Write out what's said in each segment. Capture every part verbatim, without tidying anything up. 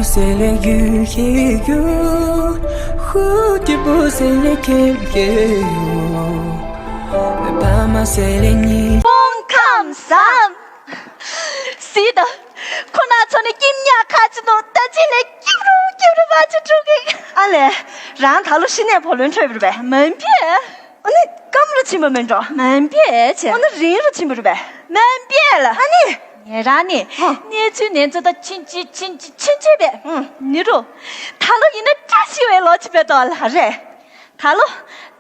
C'est les yeux qui jouent, 蝴蝶不 c'est les queues que 爸妈 c'est les nids. སྤོང་ཁམས་བཟང་། སྲིད་ད། ཁོ་ན་ཚོ་ནི་སྐྱིད་ཉག་ཁ་ཅིག་འདུག་ད་ཅི་ལས་སྐྱིད་རུ་སྐྱིད་རུ་བ་ཅི་འགྲོ་གི་ཨ་ལས། རང་ད་ལོ་ཤི་ནས་བུ་ལོན་འཕྲོད་པ་རེད་པས། མིན་པས། ཨ་ནི་སྐམ་རུ་ཕྱིན་པ་མིན་འགྲོ། མིན་པས་ཆེ། ཨ་ནི་རིང་རུ་ཕྱིན་པ་རེད་པས། མིན་པས་ལ། ཨ་ནི། ངེད་རང་ནི། ཧ། གནས་ཚུལ་ནན་ཚོད་ད་ཕྱིན་ཅི་ཕྱིན་ཅི་ཕྱིན་ཅི་བས། ཨང་། ནི་རུ། ད་ལོ་ཡིན་ན་བཀྲ་ཤིས་པའི་ལོ་ཅིག་བས་དོ་ལ། ཨ་རེད། ད་ལོ།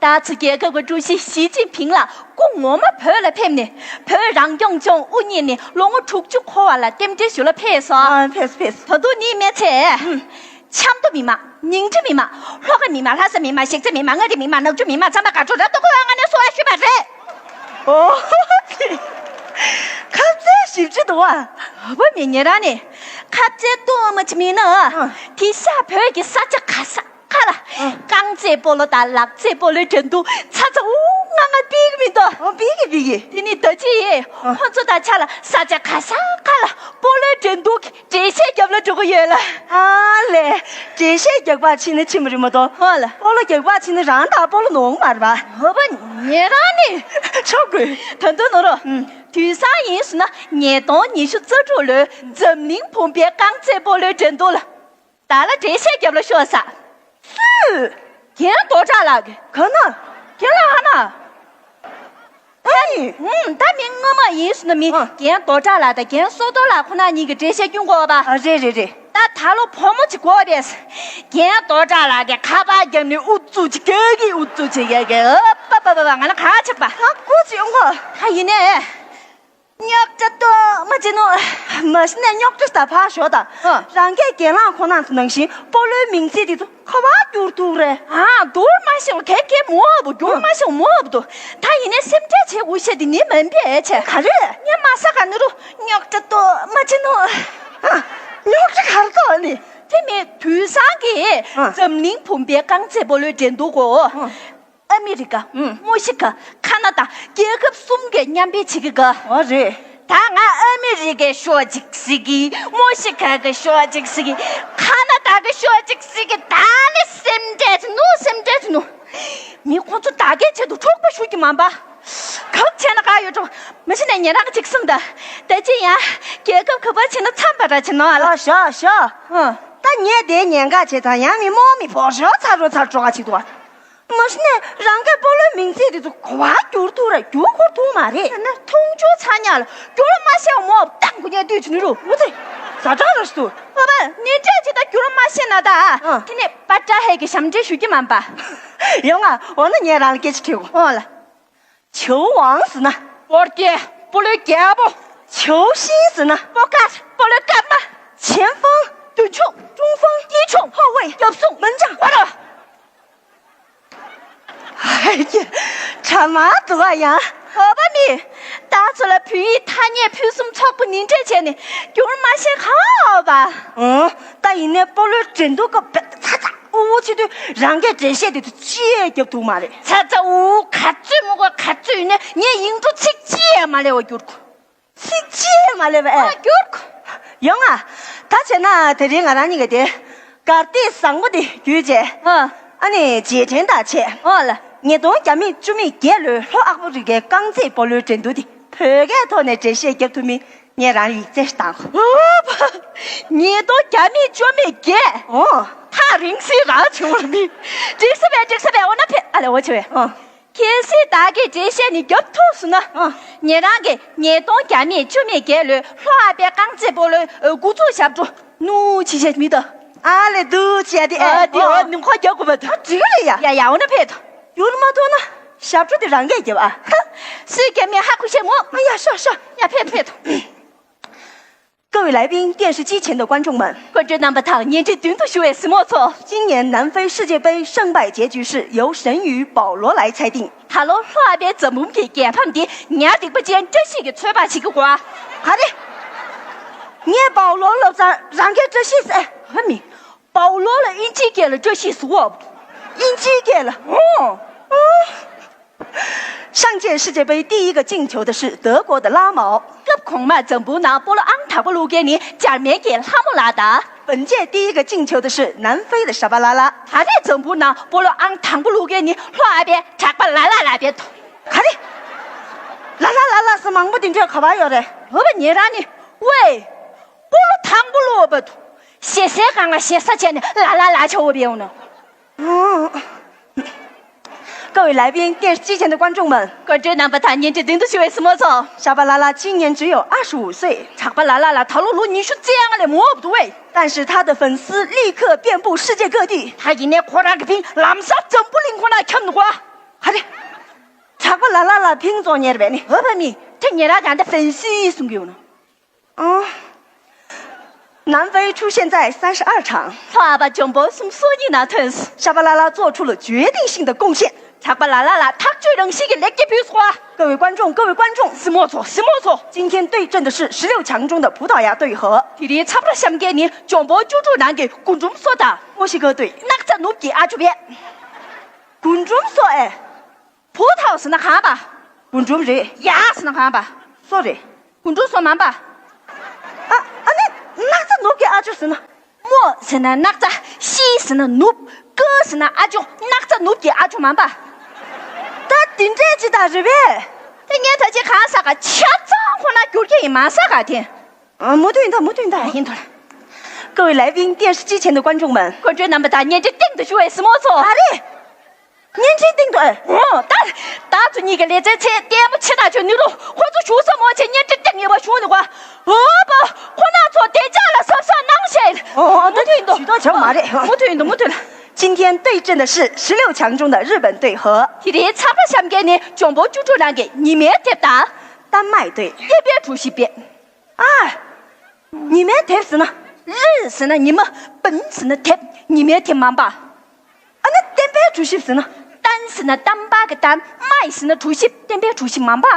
ད་ཚོ་རྒྱལ་ཁབ་ཀྱི་ཀྲུའུ་ཞི་ཞི་ཅིན་ཕིང་ལ་སྐུ་ངོ་མ་བོད་ལ་ཕེབས་ནས་བོད་རང་སྐྱོང་ལྗོངས་དབུ་བརྙེས་ནས་ལོ་ངོ་དྲུག་ཅུ་འཁོར་བ་ལ་རྟེན་འབྲེལ་ཞུ་ལ་ཕེབས་སོང་། ཨ་ཕེབས་ཕེབས། ད་དུང་ནི་མེད་ཚེ། ཨུམ། ཆབ་མདོ་མི་མང་། ཉིང་ཁྲི་མི་མང་། ལྷོ་ཁ་མི་མང་། ལྷ་ས་མི་མང་། གཞིས་རྩེ་མི་མང་། མངའ་རིས་མི་མང་། ནག་ཆུ་མི་མང་ཚང་མ་དགའ་སྤྲོ་རབ་ཏུ་འཁོལ་བའི་ངང་ནས་གསོལ་བ་ཞུས་པ་རེད། ཨོ། ཁ་རྩལ་ཞིབ་ཅིག་འདུག་བ། ཨ་བ་མི་ཉེ་རང་ནི། ཁ་རྩལ་གཏོང་མ་ཅི་མིན་ན། ཨ། དེ་ཤ་བོད་ཀྱི་ས་ཆ་ག་ས་ག་ལ། ཨ། རྐང་རྩེད་སྤོ་ལོ་དང་ལག་རྩེད་སྤོ་ལོའི་འགྲན་བསྡུར་ཚ་ཚ་འུ་ང་ང་སྤེལ་གི་མི་འདུག་ཨ་སྤེལ་གི་སྤེལ་གི། དེ་ནི་ད་ཅི་ཡིས་ཨ་ཁོ་ཚོ་དང་ཆ་ལ་ས་ཆ་ག་ས་ག་ལ་སྤོ་ལོའི་འགྲན་བསྡུར་གྱི་འགྲེལ་བཤད་རྒྱབ་ལ་འགྲོ་གི་ཡོད་ལ། ཨ་ལས། འགྲེལ་བཤད་རྒྱག་པ་ཕྱིན་ན་ཕྱིན་པ་རེད་མ་གཏོགས། ཧོ་ལ། སྤོ་ལོ་རྒྱག་པ་ཕྱིན་ན་རང་དང་སྤོ་ལོ་ནོར་མ་རེད་པ། ཧོ་པ་ཉེ་རང་ནི། ཆོག་གི། ད་དུང་ནོར་རོ། ཨུམ། དུས་སང་ཡིན་སོང་ན་ཉིས་སྟོང་ཉི་ཤུ་རྩ་དྲུག་ལོའི་འཛམ་གླིང་བུམ་པའི་རྐང་རྩེད་སྤོ་ལོའི་འགྲན་བསྡུར་ལ། ད་ལ་འགྲེལ་བཤད་རྒྱབ་ལ་ཤོག་ས། སུས། རྒན་རྡོ་གྲགས་ལགས་ཀྱིས། ག་ན། རྒན་ལགས་ཧ་ན། ཨ་ནི། ཧུམ། ད་མི་སྔོན་མ་ཡིན་སོང་ན་མི་ཨ་རྒན་རྡོ་གྲགས་ལགས་དང་རྒན་བསོད་རྡོར་ལགས་ཁོ་ན་གཉིས་ཀྱི་འགྲེལ་བཤད་སྐྱོན་དགོས་པ། ཨ་རེད་རེད་རེད། ད་ད་ལོ་བུ་མོ་ཅིག་དགོས་པས། རྒན་རྡོ་གྲགས་ལགས་ཀྱིས་ཁ་པར་བརྒྱབ་ནས་ཨུ་ཚུགས་ཅིག་རྒྱག་གི་ཨུ་ཚུགས་ཅིག་རྒྱག་གི། ཨ་པ་པ་པ་པ། ང་ལ་ག་ཆགས་པ། ད་སྐུ་ཅིག་ཨུ་གོ། ད་ཡིན་ནས། རྙོག་དྲ་གཏོང་མ་བྱེད་ནོ། མ་གཞི་ནས་རྙོག་དྲ་ད་ཕར་ཞོག་དང་། ཨ། རང་སྐད་རྒན་ལགས་ཁོང་རྣམ་ཚོ་ནང་བཞིན་སྤོ་ལོའི་མིང་ཚིག་དེ་ཚོ་ག་པར་བསྒྱུར་ཐུབ་རེད། ཨ། བསྒྱུར་མ་ཤེས་པ་ག་གེ་མོ་བ་བསྒྱུར་མ་ཤེས་པ་མོ་བ་འདུག་ད་ཡིན་ནའི་སེམས་ཁྲལ་བྱེད་དགོས་ཤེས་དེ་ནི་མིན་པས་ཆེ། ག་རེ། ངས་མ་ས་ག་ནི་རུ་རྙོག་དྲ་གཏོང་མ་བྱེད་ནོ། ཨ། རྙོག་དྲ་ག་རེ་གཏོང་ནི། དེ་མིན་དུས་སང་གི་ཨ། འཛམ་གླིང་བུམ་པའི་རྐང་རྩེད་སྤོ་ལོའི་འགྲན་བསྡུར་གོ། ཨ། ཨ་མི་རི་ཀ་ཨུམ། མོ་ཤི་ཀ་ཁ་ན་ཌ་རྒྱལ་ཁབ་གསུམ་གས་མཉམ་འབྲེལ་བྱེད་ཀྱི་ག་ཨོ་རེད། ད་ང་ཨ་མི་རི་ཀའི་ཤོག་ཅིག་གཟིགས་ཀྱི། མོ་ཤི་ཀ་གི་ཤོག་ཅིག་གཟིགས་ཀྱི། ཁ་ན་ཌ་གི་ཤོག་ཅིག་གཟིགས་ཀྱི། ད་ནི་སེམས་ཁྲལ་བྱེད་ནོ། སེམས་ཁྲལ་བྱེད་ནོ། མི་ཁོང་ཚོ་ད་གའི་ཆེད་དུ་འཁྲུག་པ་ཞུ་གི་མ་པ། ག་བྱས་ན་ག་ཡོད་འགྲོ། མ་གཞི་ནས་ཉེ་རང་གཅིག་གསུངས་ད། ད་ཅི་ཡང་རྒྱལ་ཁབ་ག་པར་ཕྱིན་ན་འཚམས་པ་འདྲ་བྱེད་ནོ་ཨ་ལ། ཤོག་ཤོག་ཤོག་ཨ། ད་ངས་དེ་ཉེན་ཁ་བྱེད་ཙང་ཡང་མི་རྨོངས་མི་བོར་ཤོག་ཚར་རོ་ཚར་འགྲོ་ག་ཅིག་འདུག་བ། མ་གཞི་ནས་རང་སྐད་སྤོ་ལོའི་མིང་ཚིག་དེ་ཚོ་ག་པར་བསྒྱུར་ཐུབ་རེད། བསྒྱུར་ཁུར་ཐུབ་མ་རེད། ཡང་ན་མཐོང་ཆུང་ཚ་ཉག་ལ་བསྒྱུར་མ་ཤེས་པ་མོ་བཏང་དགོས་ཉེ་དུས་ཚོད་ནི་རུ། འོ་དེ་ཛ་དྲག་ར་ཞིག་འདུག་ཨ་ཕ་ནི་འདྲ་ཅི་ད་བསྒྱུར་མ་ཤེས་ན་ད། ཨ། དེ་ནས་པ་ཏྲ་ཧེ་གི་ཞབས་འདྲེན་ཞུ་གི་མ་པ། ཡོང་ང་། འོ་ན་ངས་རང་ལ་སྐད་ཆ་དྲིས་གོ་ཨོ་ལ། 球王 ཟེར་ན། སྤོ་རྒྱལ། སྤོ་ལོའི་རྒྱལ་པོ། 球星 ཟེར་ན། སྤོ་སྐར། སྤོ་ལོའི་སྐར་མ། 前锋། མདུན་ཕྱོགས། 中锋། དཀྱིལ་ཕྱོགས། 后卫། རྒྱབ་སྲུང་། 门将། བ་ར། ཧའི་ཀྱེ། གྲ་མ་འདུག་ཨ་ཡ། ཨོ་བ་མི། ད་ཚོ་ལ་བོད་ཡིག་ཐ་སྙད་ཕུན་སུམ་ཚོགས་པོ་ནི་འདྲ་བྱས་ནས་བསྒྱུར་མ་ཤེས་གང་ཨོ་བ། ཨོ། ད་ཡིན་ནའི་སྤོ་ལོའི་འགྲན་བསྡུར་སྐབས་ཚ་ཚ་འུར་འུར་བྱེད་དུས་རང་སྐད་འགྲེལ་བཤད་དེ་ཚོ་ཅི་ཡས་རྒྱབ་ཐུབ་མ་རེད། ཚ་ཚ་འུར་ག་ཚོད་མི་དགོས། ག་ཚོད་ཡིན་ནའི་ངས་ཡིག་འབྲུ་ཚིག་གཅིག་ཡས་མ་ལས་བ་བསྒྱུར་གོ་ཚིག་གཅིག་མ་ལས་པ་ཨེ། ཨ་བསྒྱུར་གོ་ཡོང་ང་། ད་བྱས་ན་དེ་རིང་ང་རང་གཉིས་ཀ་དེ་གར་སྟེགས་བཟང་པོ་དེ་བརྒྱུད་བྱས། ཨ། ཨ་ནི་རྗེས་དྲན་དག་བྱས། ཨོ་ལ། ཉིས་སྟོང་བརྒྱ་མེད་བཅུ་མེད་བརྒྱད་ལོའི་ལྷོ་ཨ་ཧྥེ་རི་ཀའི་རྐང་རྩེད་སྤོ་ལོའི་འགྲན་བསྡུར་དེ་བོད་སྐད་ཐོག་ནས་འགྲེལ་བཤད་རྒྱབ་ཐུབ་མིན་ངས་རང་ལ་ཡིག་ཚད་ཞིག་བཏང་གོ་ཨོ་ཕ། ཉིས་སྟོང་བརྒྱ་མེད་བཅུ་མེད་བརྒྱད། ཨོ། ཐག་རིང་སྲིད་རང་བྱུང་བར་མི། འགྲིག་ས་བས་འགྲིག་ས་བས། འོ་ན་ཕེ་ཨ་ལས་འོ་ཆེ་བས། ཨོ། གལ་སྲིད་བདག་གིས་འགྲེལ་བཤད་ནི་རྒྱབ་ཐུབ་སོང་ན། ཨ། ཉེ་རང་གིས་ཉིས་སྟོང་བརྒྱ་མེད་བཅུ་མེད་བརྒྱད་ལོའི་ལྷོ་ཨ་ཕའི་རྐང་རྩེད་སྤོ་ལོའི་འགོ་འཛུགས་ཞབས་བྲོ་ནུ་ཅི་བྱེད་མི་དང་། ཨ་ལས་འདུག་བྱས་ཏེ་ཨ་ཨེ། དེ་ཨོ་ནུ་ཁོ་རྒྱག་དགོས་པ་དང་། ཨ་འགྲིག་གི་རེད་ཡ། ཡ་ཡ་འོ་ན་ཕེབས་དང་། ཡུར་མ་ཐོག་ན་ཞབས་བྲོ་དེ་རང་གིས་རྒྱབ་ཨ། ཧ། སུས་རྒྱབ་མིན་ཧ་གོ་ཤེས་མོ། ཨ་ཡ་ཤོག་ཤོག་ཡ་ཕེབས་ཕེབས་དང་། 各位来宾，电视机前的观众们， 观众རྣམ་པ་དང་བརྙན་འཕྲིན་མདུན་དུ་བཞུགས་པའི་སྲིང་མོ་ཚོ། 今年南非世界杯胜败结局是由神与保罗来裁定。 ད་ལོ་ལྷོ་ཨ་ཕའི་འཛམ་བུམ་གྱི་རྒྱལ་ཕམ་འདི་ཉ་སྡིག་པ་ཅན་བཀྲ་ཤིས་ཀྱིས་ཚོད་དཔག་བྱེད་ཀྱི་གོ་ཨ། ག་རེ། ངས་པའོ་ལོ་ལབ་ཙང་རང་གིས་བཀྲ་ཤིས་ཟེར། ཧ་མི། པའོ་ལོ་ལ་དབྱིན་ཇིའི་སྐད་ལ་བཀྲ་ཤིས་ཟེར་གོ་ཨ། དབྱིན་ཇིའི་སྐད་ལ། ཨོ། 上届世界杯第一个进球的是德国的拉毛。 སྐབས་གོང་མར་འཛམ་བུའི་ནང་སྤོ་ལོ་ཨང་དང་པོ་བླུགས་མཁན་ནི་འཇར་མན་གྱི་ལྷ་མོ་ལགས་དང་། 本届第一个进球的是南非的沙巴拉拉。 ད་རེས་འཛམ་བུ་ནང་སྤོ་ལོ་ཨང་དང་པོ་བླུག་མཁན་ནི་ལྷོ་ཨ་པའི་གྲགས་པ་ལ་ལ་ལ་རེད། ག་རེ། ལ་ལ་ལ་ལ་ཟེར་མང་པོ་དེ་འདྲ་ག་པར་ཡོད་རེད། འོ་བ་ཉེ་རང་ནི། ཝེ། སྤོ་ལོ་དང་པོ་བླུག་པ་དུ། ཞེ་སའི་སྒང་ལ་ཞེ་ས་བྱས་ནས་ལ་ལ་ལ་ཆ་འོ་བའི་འོ་ནོ། 各位来宾，电视机前的观众们， སྐུ་མགྲོན་རྣམ་པ་དང་བརྙན་འཕྲིན་སྟེང་དུ་བཞུགས་པའི་སྲིང་མོ་ཚོ། 沙巴拉拉今年只有二十五岁， གྲགས་པ་ལ་ལ་ལ་ད་ལོ་ལོ་ཉི་ཤུ་རྩ་ལྔ་ལས་མང་པོ་འདུག་པས། 但是她的粉丝立刻遍布世界各地。 ད་ཡིན་ནའི་ཁོ་རང་གི་ཕིང་ལམ་སང་འཛམ་བུ་གླིང་ཁོ་ན་ཁྱབ་འདུག་ག་ཧ་རེ། གྲགས་པ་ལ་ལ་ལ་ཕིང་ཙོག་ཉེར་བས་ནི། འོ་བ་མི། དེ་ཉེ་རང་ཀྱང་ད་粉丝་གསུང་གི་ཡོད་ནོ། 哦，南非出现在三十二场， ལྷོ་ཨ་པ་འཇོན་པོ་སུམ་སོ་གཉིས་ནང་ཐོན་སོང་། 沙巴拉拉做出了决定性的贡献。 གྲགས་པ་ལ་ལ་ལ་ཐག་གཅོད་རང་བཞིན་གྱི་ལེགས་སྐྱེས་ཕུལ་སོང་། 各位观众，各位观众， སྲིང་མོ་ཚོ། སྲིང་མོ་ཚོ། 今天对阵的是十六强中的葡萄牙队和 དེ་རིང་འཚབ་ར་བཤམས་མཁན་ནི་འཇོན་པོ་བཅུ་དྲུག་ནང་གི་རྒུན་འབྲུམ་སོ་དང་། 墨西哥队。 སྣག་ཚ་ནུབ་ཀྱི་ཨ་ཅོ་བས། རྒུན་འབྲུམ་སོ་ཨེ། 葡萄ཟེར་ན་གང་པ། རྒུན་འབྲུམ་རེད། 牙ཟེར་ན་གང་པ། སོ་རེད། རྒུན་འབྲུམ་སོ་མང་པ། ཨ་ཨ་ནི་སྣག་ཚ་ནུབ་ཀྱི་ཨ་ཅོ་ཟེར་ན། 墨ཟེར་ན་སྣག་ཚ། 西ཟེར་ན་ནུབ། 哥ཟེར་ན་ཨ་ཅོ། སྣག་ཚ་ནུབ་ཀྱི་ཨ་ཅོ་མང་པ། ད་དེ་འདྲས་ཅི་ད་རེད་པས། དེ་ངས་ད་ཅི་གང་ཟ་ག་ཆ་ཚང་ཁོ་ན་བསྒྱུར་གྱི་ཡིན་མ་ཟ་ག་དེ། 啊，没对的，没对的。 ཡིན་ཐོ། 各位来宾，电视机前的观众们， སྐུ་མགྲོན་རྣམ་པ་དང་བརྙན་འཕྲིན་སྟེང་དུ་བཞུགས་པའི་སྲིང་མོ་ཚོ། 啊嘞， བརྙན་འཕྲིན་སྟེང་དུ་ཨེ། འོ་ད། ད་ཚོ་གཉིས་ཀྱི་ལེ་ཚན་ཚེ་ལྟད་མོ་ཆེ་ཐག་ཆོད་ནི་རུ་ཁོ་ཚོ་བཞུགས་ས་མོ་ཆེ་བརྙན་འཕྲིན་སྟེང་ངེས་པ་བཞུགས་ནི་གོ། འོ་པ། ཁོ་ན་ཚོ་བདེ་འཇགས་ལ་གཟབ་གཟབ་གནང་ཞེས། 哦，哦，对，མུ་མཐུད་འདུག 取得成功了。 མུ་མཐུད་འདུག་མུ་མཐུད་ལ། 今天对阵的是十六强中的日本队和 དེ་རིང་འཚབ་ར་བཤམས་མཁན་ནི་འཇོན་པོ་བཅུ་དྲུག་ནང་གི་ཉི་མའི་དེབ་དང་། 丹麦队。 ཨེ་པའི་གྲུ་བཞི་པས། ཨ། ཉི་མའི་དེབ་ཟེར་ན། 日ཟེར་ན་ཉི་མ། 本ཟེར་ན་དེབ། ཉི་མའི་དེབ་མང་པ། ཨ་ནི་བསྟན་པའི་གྲུ་བཞི་ཟེར་ན། 丹ཟེར་ན་བསྟན་པ་གི་བསྟན། 麦ཟེར་ན་གྲུ་བཞི། བསྟན་པའི་གྲུ་བཞི་མང་པ།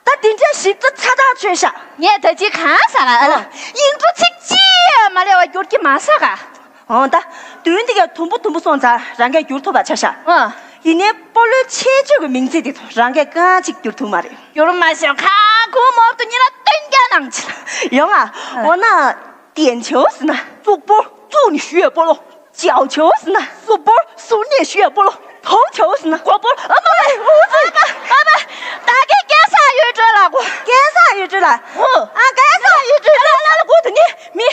ད་དེ་འདྲའི་ཞིབ་ཏུ་ཚ་ཐག་ཆོད་ཤག་ངས་ད་ཅི་གང་ཟ་ག་ཨ་ལ། ཨ། ཡིག་འབྲུ་ཚིག་གཅིག་མ་ལས་བ་བསྒྱུར་གྱི་མ་ཟ་ག་ཨོ་ད། དུས་འདི་ག་དུམ་བུ་དུམ་བུ་སོང་ཙང་རང་གས་བསྒྱུར་ཐུབ་པ་ཆ་ཤག་ཨ། ཡིན་ནའི་སྤོ་ལོའི་ཆེད་སྤྱོད་ཀྱི་མིང་ཚིག་དེ་ཚོ་རང་གས་གང་ཅིག་བསྒྱུར་ཐུབ་མ་རེད། བསྒྱུར་མ་ཤེས་ཁ་ཁུ་མོར་དུ་ཉིན་ལ་སྟོན་རྒྱ་ནང་ཆེ། ཡོང་ཨ། ཨ། འོ་ན། 点球ཟེར་ན་གཙུག་པོ། གཙུག་ནས་གཞུ་ཡས་སྤོ་ལོ། 角球ཟེར་ན་ཟུར་པོ། ཟུར་ནས་གཞུ་ཡས་སྤོ་ལོ། 头球ཟེར་ན་མགོ་པོ། ཨ་མ་ཨ་མ་ཨ་མ། ད་གིན་སྐལ་བཟང་གཡུ་སྒྲོན་ལགས་གོ། སྐལ་བཟང་གཡུ་སྒྲོན་ལགས། ཨོ། ཨ་སྐལ་བཟང་གཡུ་སྒྲོན་ལགས། ལ་ལ་ལ་གོ་དུ་ནི་མི།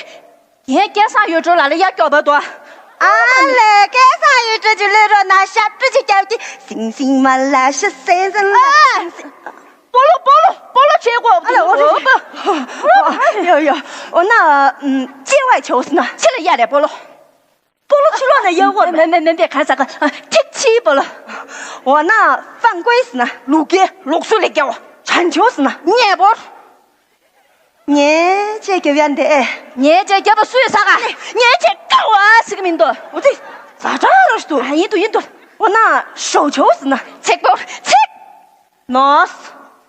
ངས་སྐལ་བཟང་གཡུ་སྒྲོན་ལགས་ལ་ཡ་སྐྱོ་བ་དོ། ཨ་ལས་སྐལ་བཟང་གཡུ་སྒྲོན་གྱི་ལུས་རོ་ན་ཞབས་བྲོ་ཅིག་རྒྱབ་ཀྱི། 星星满了是星星ལ། 星星 སྤོ་ལོ་སྤོ་ལོ་སྤོ་ལོ་བྱེད་དགོས། ཨ་ལ་འོ་རེ། ཡོ་ཡོ། འོ་ན་界外球ཟེར་ན། ཕྱི་ལ་གཡར་རེད་སྤོ་ལོ། སྤོ་ལོ་ཕྱི་ལོགས་ནས་གཡར་དགོས། མེད་མེད་མེད་མེད་གང་ཟག་ག་ཁྲིག་ཕྱིའི་སྤོ་ལོ། འོ་ན་犯规ཟེར་ན། ལུག་རྒྱལ་ལུག་སུ་ལས་རྒྱལ་བ། 传球ཟེར་ན། ཉེ་སྤོ། ཉེས་ཆད་རྒྱབ་ཡ་འདི། ཉེས་ཆད་རྒྱབ་པ་སུས་ཟ་ག་ཉེས་ཆད་དཀའ་བ་ཟེར་གི་མི་འདུག་འོ་དེ་ཛ་དྲག་རོ་ཞིག་འདུག་ཨ་ཡིན་འདུག་ཡིན་འདུག་འོ་ན་手球ཟེར་ན། ཚིག་པོ་ཚིག་ནོས།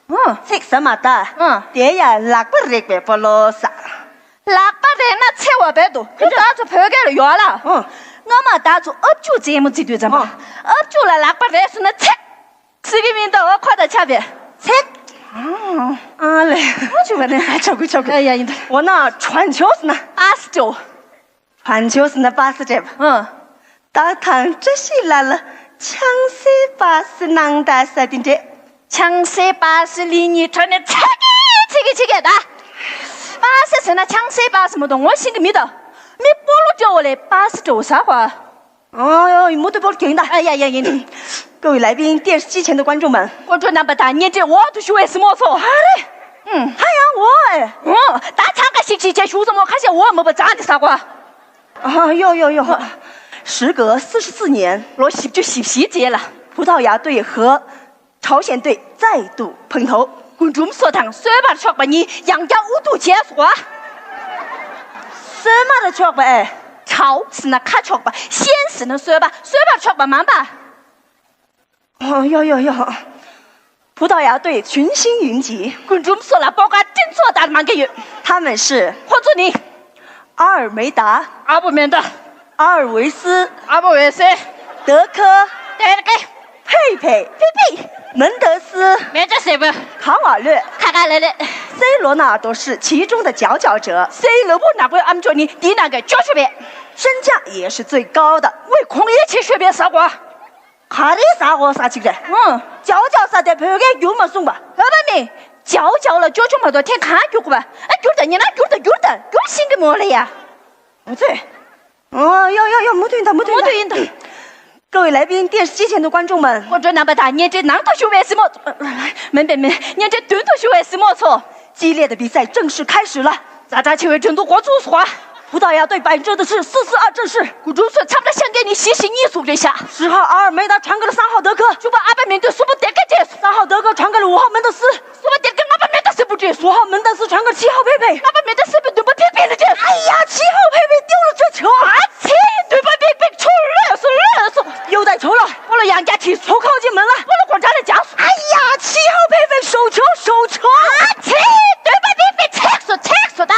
ཨ། ཚིག་ཟ་མ་ད། ཨ། དེ་ཡ་ལག་པ་རེག་པའི་སྤོ་ལོ་ཟ། ལག་པ་རེག་ན་ཚེ་བ་བས་འདུག་ཁོ་ད་ཚོ་བོད་སྐད་ལ་ཡོད་ལ། ཨ། སྔ་མ་ད་ཚོ་ཨབ་ཅུག་རྩེད་མོ་རྩེ་དུས་ཙམ་པ། ཨ། ཨབ་ཅུག་ལ་ལག་པ་རེག་སོང་ན་ཚིག་ཟེར་གི་མི་འདུག་ཁོ་དང་ཆ་བས། ཚིག་ཨ་ལེ། ཨ་ཆུ་བ་ནས་ཨ་ཆོག་གི་ཆོག་གི་ཨ་ཡ་ཡིན་འདུག་འོ་ན་传球ཟེར་ན། པ་སི་སྤྲོ། 传球ཟེར་ན་པ་སི་སྤྲད་པ། ཨ། ད་ཐང་བཀྲ་ཤིས་ལ་ལ་ཆང་སའི་པ་སི་གནང་ད་ས་དེ་འདྲས། ཆང་སའི་པ་སི་ལི་ཉི་ཁྲོ་ནས་ཚ་གི་ཚི་གི་ཚི་གི་ད། པ་སི་ཟེར་ན་ཆང་སའི་པ་སི་མོ་དང་ངོ་ཤེས་གི་མི་ད། མི་སྤོ་ལོ་སྤྲོ་བོ་ལས་པ་སི་སྤྲོ་བོ་ཟ་བ། ཨོ་ཡོ་མུ་ཏུ་པོར་གྱིན་ད། ཨ་ཡ་ཡ་ཡིན། 各位来宾，电视机前的观众们， སྐུ་མགྲོན་རྣམ་པ་དང་བརྙན་འཕྲིན་འོག་ཏུ་བཞུགས་པའི་སྲིང་མོ་ཚོ། ཨ་རེ། ཧ་ཡང་འོ་ཨེ། འོ། ད་ཚང་ཁ་ཤིག་ཤིག་བྱས་བཞུགས་སྲིང་མོ་ཁ་ཤས་འོ་མོ་པ་ཙང་དེ་ཟ་གོ་ཨ་ཡོ་ཡོ་ཡོ། 时隔四十四年， ལོ་བཞི་བཅུ་ཞེ་བཞིའི་རྗེས་ལ། 葡萄牙队和朝鲜队再度碰头。 རྒུན་འབྲུམ་སོ་དང་གསོད་པར་ཕྱོགས་པ་གཉིས་ཡང་བསྐྱར་དབུ་ཐུག་བྱས་སོ། གསོད་མར་ཕྱོགས་པ་ཨེ། 朝ཟེར་ན་ཁ་ཕྱོགས་པ། 鲜ཟེར་ན་གསོད་པ། གསོད་པར་ཕྱོགས་པ་མང་པ། 哦，有有有，葡萄牙队群星云集。 རྒུན་འབྲུམ་སོ་ལ་སྤོ་སྐར་སྤྲིན་ཚོགས་ལྟར་མང་གི་ཡོད། 他们是 ཁོ་ཚོ་ནི། 阿尔梅达、 阿布梅达、 阿尔维斯、 德科、 德科、 佩佩、佩佩、 门德斯、 梅德斯、 卡瓦略、 卡 ཨ་ལེ་ལེ། C罗纳尔多是其中的佼佼者。C罗纳尔多་ཨ་མཆོག་ནི་དེའི་ནང་གི་ཅོ་ཅོ་བས། 身价也是最高的。 ཝེ་ཁོང་ཡེ་ཆེ་ཤོས་པས་ཟ་གོ། ག་རེ་ཟ་གོ་ས་ཅིག་རེད། ཨང་། ཅའོ་ཅའོ་ཟ་དེ་བོད་སྐད་བསྒྱུར་མ་སོང་བ། ཨ་བ་མེ། ཅའོ་ཅའོ་ལ་ཅོ་ཅོ་མ་གཏོགས་ཐེངས་གང་བསྒྱུར་གོ་བ། ཨ་བསྒྱུར་དང་ཉེ་ན་བསྒྱུར་དང་བསྒྱུར་དང་བསྒྱུར་ཤིང་གི་མོ་ལ་ཡ། ཨོ་ཙེ། ཨོ་ཡོ་ཡོ་ཡོ་མུ་མཐུད་ཡིན་ད་མུ་མཐུད་མུ་མཐུད་ཡིན་ད། 各位来宾，电视机前的观众们， སྐུ་མགྲོན་རྣམ་པ་དང་བརྙན་འཕྲིན་ནང་དུ་བཞུགས་པའི་སྲིང་མོ། མིན་པས་མིན། བརྙན་འཕྲིན་མདུན་དུ་བཞུགས་པའི་སྲིང་མོ་ཚོ། 激烈的比赛正式开始了。 ཛ་དྲག་ཆེ་བའི་འགྲན་བསྡུར་འགོ་བཙུགས་སོང་བ། 葡萄牙队摆阵的是四四二阵势。 སྐུ་མགྲོན་ཚོས་མཚམས་ར་བཤམས་མཁན་ནི་བཞི་བཞི་གཉིས་གསུམ་རེད་ཤག 十号阿尔梅达传给了三号德科。 བཅུ་པ་ཨ་པ་མེན་ཏི་སུ་པ་དེ་ཀ་བྱས་སོང་། 三号德科传给了五号门德斯。 སུ་པ་དེ་ཀ་ལྔ་པ་མེན་ཏི་སུ་པ་བྱས་སོང་། 五号门德斯传给了七号佩佩。 ལྔ་པ་མེན་ཏི་སུ་པ་བདུན་པ་ཕེ་ཕེ་ལ་བྱས་སོང་། 哎呀，七号佩佩丢了这球。 ཨ་ཙི། བདུན་པ་ཕེ་ཕེ་ཆུ་ལོས་སོང་ལོས་སོང་། 又带球了。 སྤོ་ལོ་ཡང་བསྐྱར་ཁྱེར་སོང་། 球靠近门了。 སྤོ་ལོ་སྒོ་འགྲམ་ལ་འཇགས་སོང་། 哎呀，七号佩佩手球，手球。 ཨ་ཙི། བདུན་པ་ཕེ་ཕེ་ཚིག་སོང་ཚིག་སོང་ད།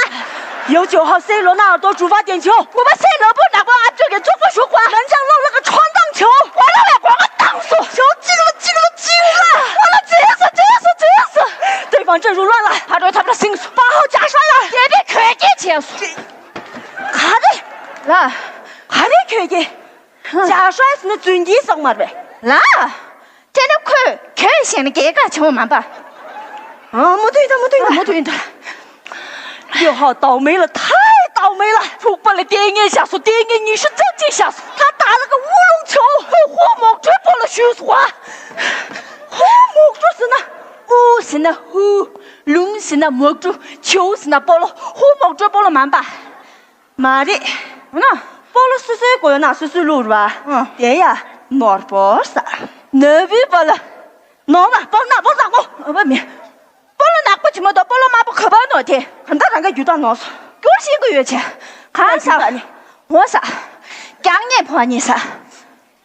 由九号C罗纳尔多主罚点球。 དགུ་པ་སེ་ལོ་པོ་ནག་པོ་ཨ་ཅོ་གི་ཙུག་པོ་ཞུགས་པ། 门将漏了个穿档球。 སྤོ་ལོ་བས་སྒོ་ང་བཏང་སོང་། 球进了，进了，进了。 སྤོ་ལོ་འཛུལ་སོང་འཛུལ་སོང་འཛུལ་སོང་། 对方阵容乱了。 ཕ་རོལ་འཐབ་ར་སིང་སོང་། 八号假摔了。 དེ་ནས་གོས་སྐྱེལ་བྱས་སོང་། ག་རེ། ལ། ག་རེ་གོས་སྐྱེལ། 假摔ཟེར་ན་རྫུན་གྱི་སོག་མ་རེད། ལ། དེ་ནི་ཁོས་གྱོད་བཤད་ན་རྒྱལ་ཁ་བྱུང་མ་པ། 啊，མུ་མཐུད་ཡིན་ད། མུ་མཐུད་ཡིན་ད། མུ་མཐུད་ཡིན་ད། 六号倒霉了，太倒霉了。 དྲུག་པ་ལ་ལྟས་ངན་བཞག་སོང་། ལྟས་ངན་ཉི་ཤུ་རྩ་གཅིག་བཞག་སོང་། 他打了个乌龙球。 ཁོས་ཧུ་མོག་གྲུའི་སྤོ་ལོ་གཞུས་སོང་བ། ཧུ་མོག་གྲུ་ཟེར་ན། ཧུ་ཟེར་ན་ཧུ། ལུང་ཟེར་ན་མོག་གྲུ། ཆུ་ཟེར་ན་སྤོ་ལོ། ཧུ་མོག་གྲུའི་སྤོ་ལོ་མ་པ། མ་རེད། འོ་ན། སྤོ་ལོ་སོ་སོའི་མགོ་ཡོད་ན་སོ་སོའི་བླུགས་རེད་པ། ཨང་། དེ་ཡ་ནོར་སྤོ་ས། ནོར་བུའི་སྤོ་ལོ། ནོར་བ་སྤོ་ན་སྤོ་ལོ་ཟ་གོ། འོ་བ་མེད། སྤོ་ལོ་ནག་པོ་ཅིག་མ་གཏོགས་སྤོ་ལོ་དམར་པོ་ག་པར་ནོར་དེ། གང་ལྟར་རང་གི་རྒྱུ་དག་ནོར་སོང་། སྐྱུར་ཤེས་ཀྱི་ཡོད་ཆེ། གང་ཟ། ངོ་ཟ། རྒྱག་ཉེས་ཕོག་ཉེས་ཟ།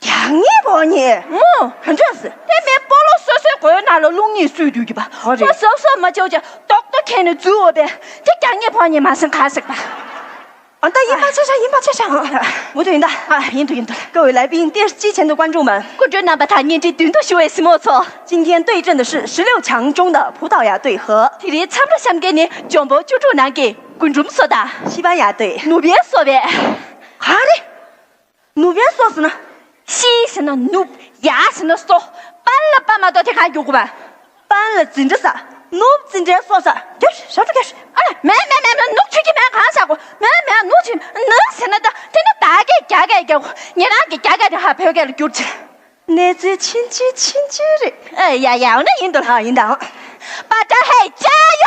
རྒྱག་ཉེས་ཕོག་ཉེས། ཨོ། ག་འདྲ་ཟེར། དེ་མིན་སྤོ་ལོ་སོ་སོའི་མགོའི་ནང་ལ་བླུགས་ཉེས་སུས་བསྡུས་ཀྱི་པ། ཨོ་རེད། ཁོ་སོ་སོ་མ་བཅོས་ཀྱང་རྡོག་རྡོག་ཁྱེར་ནས་འཛུལ་འོ་པས། དེ་རྒྱག་ཉེས་ཕོག་ཉེས་མ་ཟིན་ག་ཟིག་པ། ཨ་ད་ཡིན་པ་ཆ་ཤ་ཡིན་པ་ཆ་ཤ། མུ་མཐུད་ཡིན་ད། ཨ་ཡིན་འདུག་ཡིན་འདུག 各位来宾，电视机前的观众们， སྐུ་མགྲོན་རྣམ་པ་དང་བརྙན་འཕྲིན་མདུན་དུ་བཞུགས་པའི་སྲིང་མོ་ཚོ། 今天对阵的是十六强中的葡萄牙队和 དེ་རིང་མཚམས་ར་བཤམས་མཁན་ནི་འཇོན་པོ་བཅུ་དྲུག་ནང་གི་རྒུན་འབྲུམ་སོ་དང་། 西班牙队。 ནུབ་ཡའི་སོ་བས། ག་རེ། ནུབ་ཡའི་སོ་ཟེར་ན། 西ཟེར་ན་ནུབ། 牙ཟེར་ན་སོ། 搬ལ་པ་མ་གཏོགས་དེ་གང་རྒྱུག་གི་པ། 搬ལ་འཛིན་གྲྭ་ས། ནུབ་འཛིན་གྲྭའི་སོ་ས། རྒྱབ་ཞབས་བྲོ་རྒྱབ་ཤིག་ཨ་ལ་མེད་མེད་མེད་མེད། ནུབ་ཆུ་ཀྱི་མེད་གང་ཟ་གོ། མེད་མེད། ནུབ་ཆུ་ནུབ་ཟེར་ན་ད་དེ་ནི་ད་གས་རྒྱ་སྐད་རྒྱག་གོ། ཉེ་རང་གི་རྒྱ་སྐད་དེ་ཧ་བོད་སྐད་ལ་བསྒྱུར་ཆེ། གནས་ཚུལ་ཕྱིན་ཅི་ཕྱིན་ཅི་རེད། ཨེ་ཡ་ཡ། འོ་ན་ཡིན་འདུག་ཨ་ཡིན་ད། 巴扎海加油！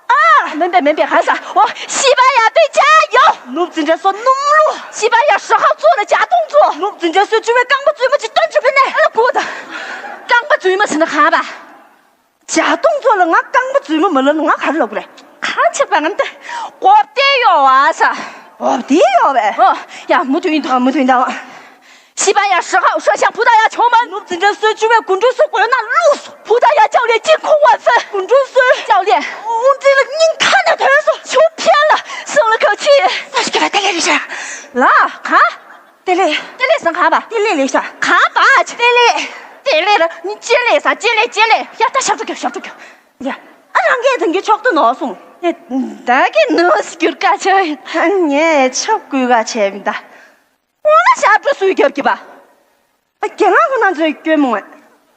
ཨ། མིན་པས་མིན་པས། གང་ཟ། འོ། 西班牙队加油！ ནུབ་འཛིན་གྲྭ་སོ་སྣུམ་བླུགས། 西班牙十号做了假动作。 ནུབ་འཛིན་གྲྭ་སོའི་བཅུ་པའི་རྐང་པ་རྫུན་མ་ཅིག་སྟོན་བཅུག་པ་ནས། ཨ་ལ་གོ་ད། རྐང་པ་རྫུན་མ་ཟེར་ན་གང་པ། 假动作ལ་ང་རྐང་པ་རྫུན་མ་མ་ལབ་ན་ང་ག་རེ་ལབ་དགོས་རེད། གང་བྱེད་པ་ང་འདི་གོ་བདེ་ཡོད་བ་ས། གོ་བདེ་ཡོད་པས། ཨོ། ཡ་མུ་མཐུད་ཡིན་འདུག་ཨ་མུ་མཐུད་ཡིན་ད། 西班牙十号射向葡萄牙球门。 ནུབ་འཛིན་གྲྭ་སོའི་བཅུ་པའི་རྒུན་འབྲུམ་སོ་མགོའི་ནང་བླུགས་སོང་། 葡萄牙教练惊恐万分。 རྒུན་འབྲུམ་སོའི་教练 དབུ་འཛིན་ལ་སྙིང་ཐག་ནས་ཐོན་སོང་། 球偏了。 松了口气。 ས་ཞིག་ག་ལ་དེ་ལས་རེད་ཤག་ལ་ག་དེ་ལས། དེ་ལས་སང་ག་པ། དེ་ལས་ལས་ཤག་ག་པ་ཆ། དེ་ལས། དེ་ལས་ལ་ནི་ཅེ་ལས་ས་ཅེ་ལས་ཅེ་ལས། ཡ་ད་ཞབས་བྲོ་རྒྱོབ་ཞབས་བྲོ་རྒྱོབ། ཡ། ཨ་རང་གིས་དེང་གི་ཆོག་ཏུ་ནོར་སོང་། ཡ། ད་གི་ནོར་སི་གྱུར་ཀ་ཆོ་ཡིན། ཨ་ངས་ཆབ་བསྐུལ་ག་བྱས་མི་ད། འོ་ན་ཞབས་བྲོ་སུས་རྒྱབ་ཀྱི་པ། ཨ་རྒན་ལགས་ཁོ་ན་ཚོས་སྐྱོན་མོང་ངས།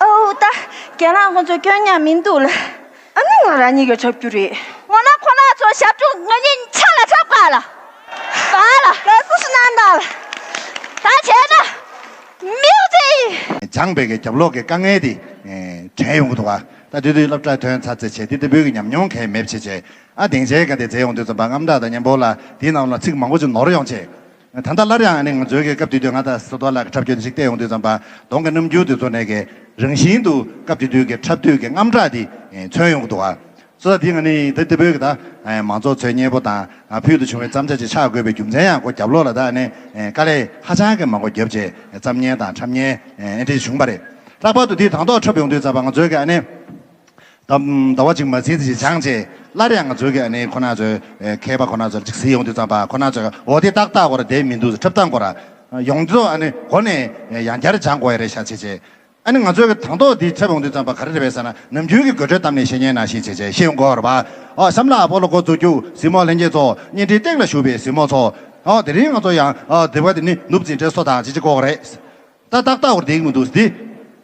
ཨོ་ད། རྒན་ལགས་ཁོ་ཚོས་སྐྱོན་ཉག་མི་འདུག་ལ། ཨ་ནི་ང་རང་ཉིད་ཀྱིས་འཁྲབ་རྒྱུ་རེད། འོ་ན་ཁོ་ན་ཚོ་ཞབས་བྲོ་ང་གཉིས་ཆ་ལ་འཁྲབ་ག་ལ། པ་ལ། ག་སུ་ཞིག་གནང་ད་ལ། ད་བྱས་ན། མིའུ་ཙི། སྦྱངས་པའི་གི་རྒྱབ་ལོགས་ཀྱི་དཀའ་ངལ་དེ། དྲན་ཡོང་གི་འདུག་ག་ད་དུས་དུས་སློབ་གྲྭ་ཐོན་ཚར་ཚེ་བྱས་དེ་དེ་འབོད་ཀྱི་ཉམས་མྱོང་གལ་མེད་བྱས་བྱས། ཨ་སྡིངས་ཆའི་སྒང་དེ་མཛད་ཡོང་དུས་ཙམ་པ་རྔམ་སྐྲག་དང་མཉམ་པོ་ལ་དེའི་ནང་ལ་ཚིག་མང་པོ་ཅིག་ནོར་ཡོང་བྱས། ད་ལྟ་སླར་ཡང་ཨ་ནི་ང་ཚོའི་གི་སྐབས་དེ་དུས་ང་དང་སོ་ཐོ་ལགས་ཀྱི་འཁྲབ་སྟོན་ཅིག་བལྟས་ཡོང་དུས་ཙམ་པ་གདོང་གི་རྣམ་འགྱུར་དེ་ཚོ་ནས་གི་རང་བཞིན་དུ་སྐབས་དེ་དུས་ཀྱི་འཁྲབ་དུས་ཀྱི་རྔམ་སྐྲག་དེ་མཚོན་ཡོང་གི་འདུག་ག་སོ་ད་དེ་ང་ནི་ད་དེ་འབོད་གི་ད་མང་ཚོགས་ཚོའི་མཉེས་པོ་དང་ཕུལ་དུ་བྱུང་བའི་བརྩམས་བྱ་ཅིག་ཆགས་དགོས་པའི་རྒྱུ་མཚན་ཡང་ཁོ་རྒྱབ་ལོགས་ལ་ད་ཨ་ནི་དཀའ་ལས་ཧ་ཅང་གི་མང་པོ་བརྒྱབ་བྱས་བརྩམས་མཁན་དང་འཁྲབ་མཁན་ཨེ་འདྲ་བྱུང་བ་རེད། ལྷག་པར་དུ་དེ་དང་ཐོག་འཁྲབ་ཡོང་དུས་ཙམ་པ་ང་ཚོའི་གི་ཨ་ནི། ཟླ་ཟླ་བ་གཅིག་མ་ཟིན་ཙམ་ཞིག་སྦྱངས་རྗེས་སླར་ཡང་ང་ཚོའི་གི་ཨ་ནི་ཁོ་ན་ཚོའི་ཨེ་མཁས་པ་ཁོ་ན་ཚོར་ཅིག་གཟིགས་ཡོང་དུས་ཙམ་པ་ཁོ་ན་ཚོས་འོ་དེ་ཏག་ཏག་གོ་ར་བསྡད་མི་འདུག་འཁྲབ་སྟངས་གོ་ར་ཡོངས་རྫོགས་ཨ་ནི་འགོ་ནས་ཡང་བསྐྱར་སྦྱང་དགོས་ཡ་རེད་ཤག་བྱས་བྱས་ ཨ་ནི་ང་ཚོའི་གི་དང་ཐོག་འདི་འཁྲབ་ཡོང་དུས་ཙམ་པ་ག་རེ་རེད་པས་ཟེར་ན། ནམ་རྒྱུན་གྱི་དགོད་བྲོའི་གཏམ་གླེང་བཤད་མཁན་ནང་བཞིན་བྱས་བྱས་བཤད་ཡོང་དགོས་རེད་པ། ཨ་བསམ་བློ་ཨ་པོ་ལོ་འགོ་འཛུགས་རྒྱུ་གཟིགས་མོ་ལྷན་རྒྱས་ཚོ། བརྙན་འཕྲིན་སྟེང་ལ་བཞུགས་པའི་གཟིགས་མོ་ཚོ། ཨོ་དེ་རིང་ང་ཚོ་ཡང་ཨ་དེ་བ་དེ་ནི་ནུབ་འཛིན་གྲྭའི་སོ་དང་ཅི་ཅི་ཀོ་རེད། ད་ཏག་ཏག་བར་བསྡད་ཀྱི་མི་འདུག་འདི།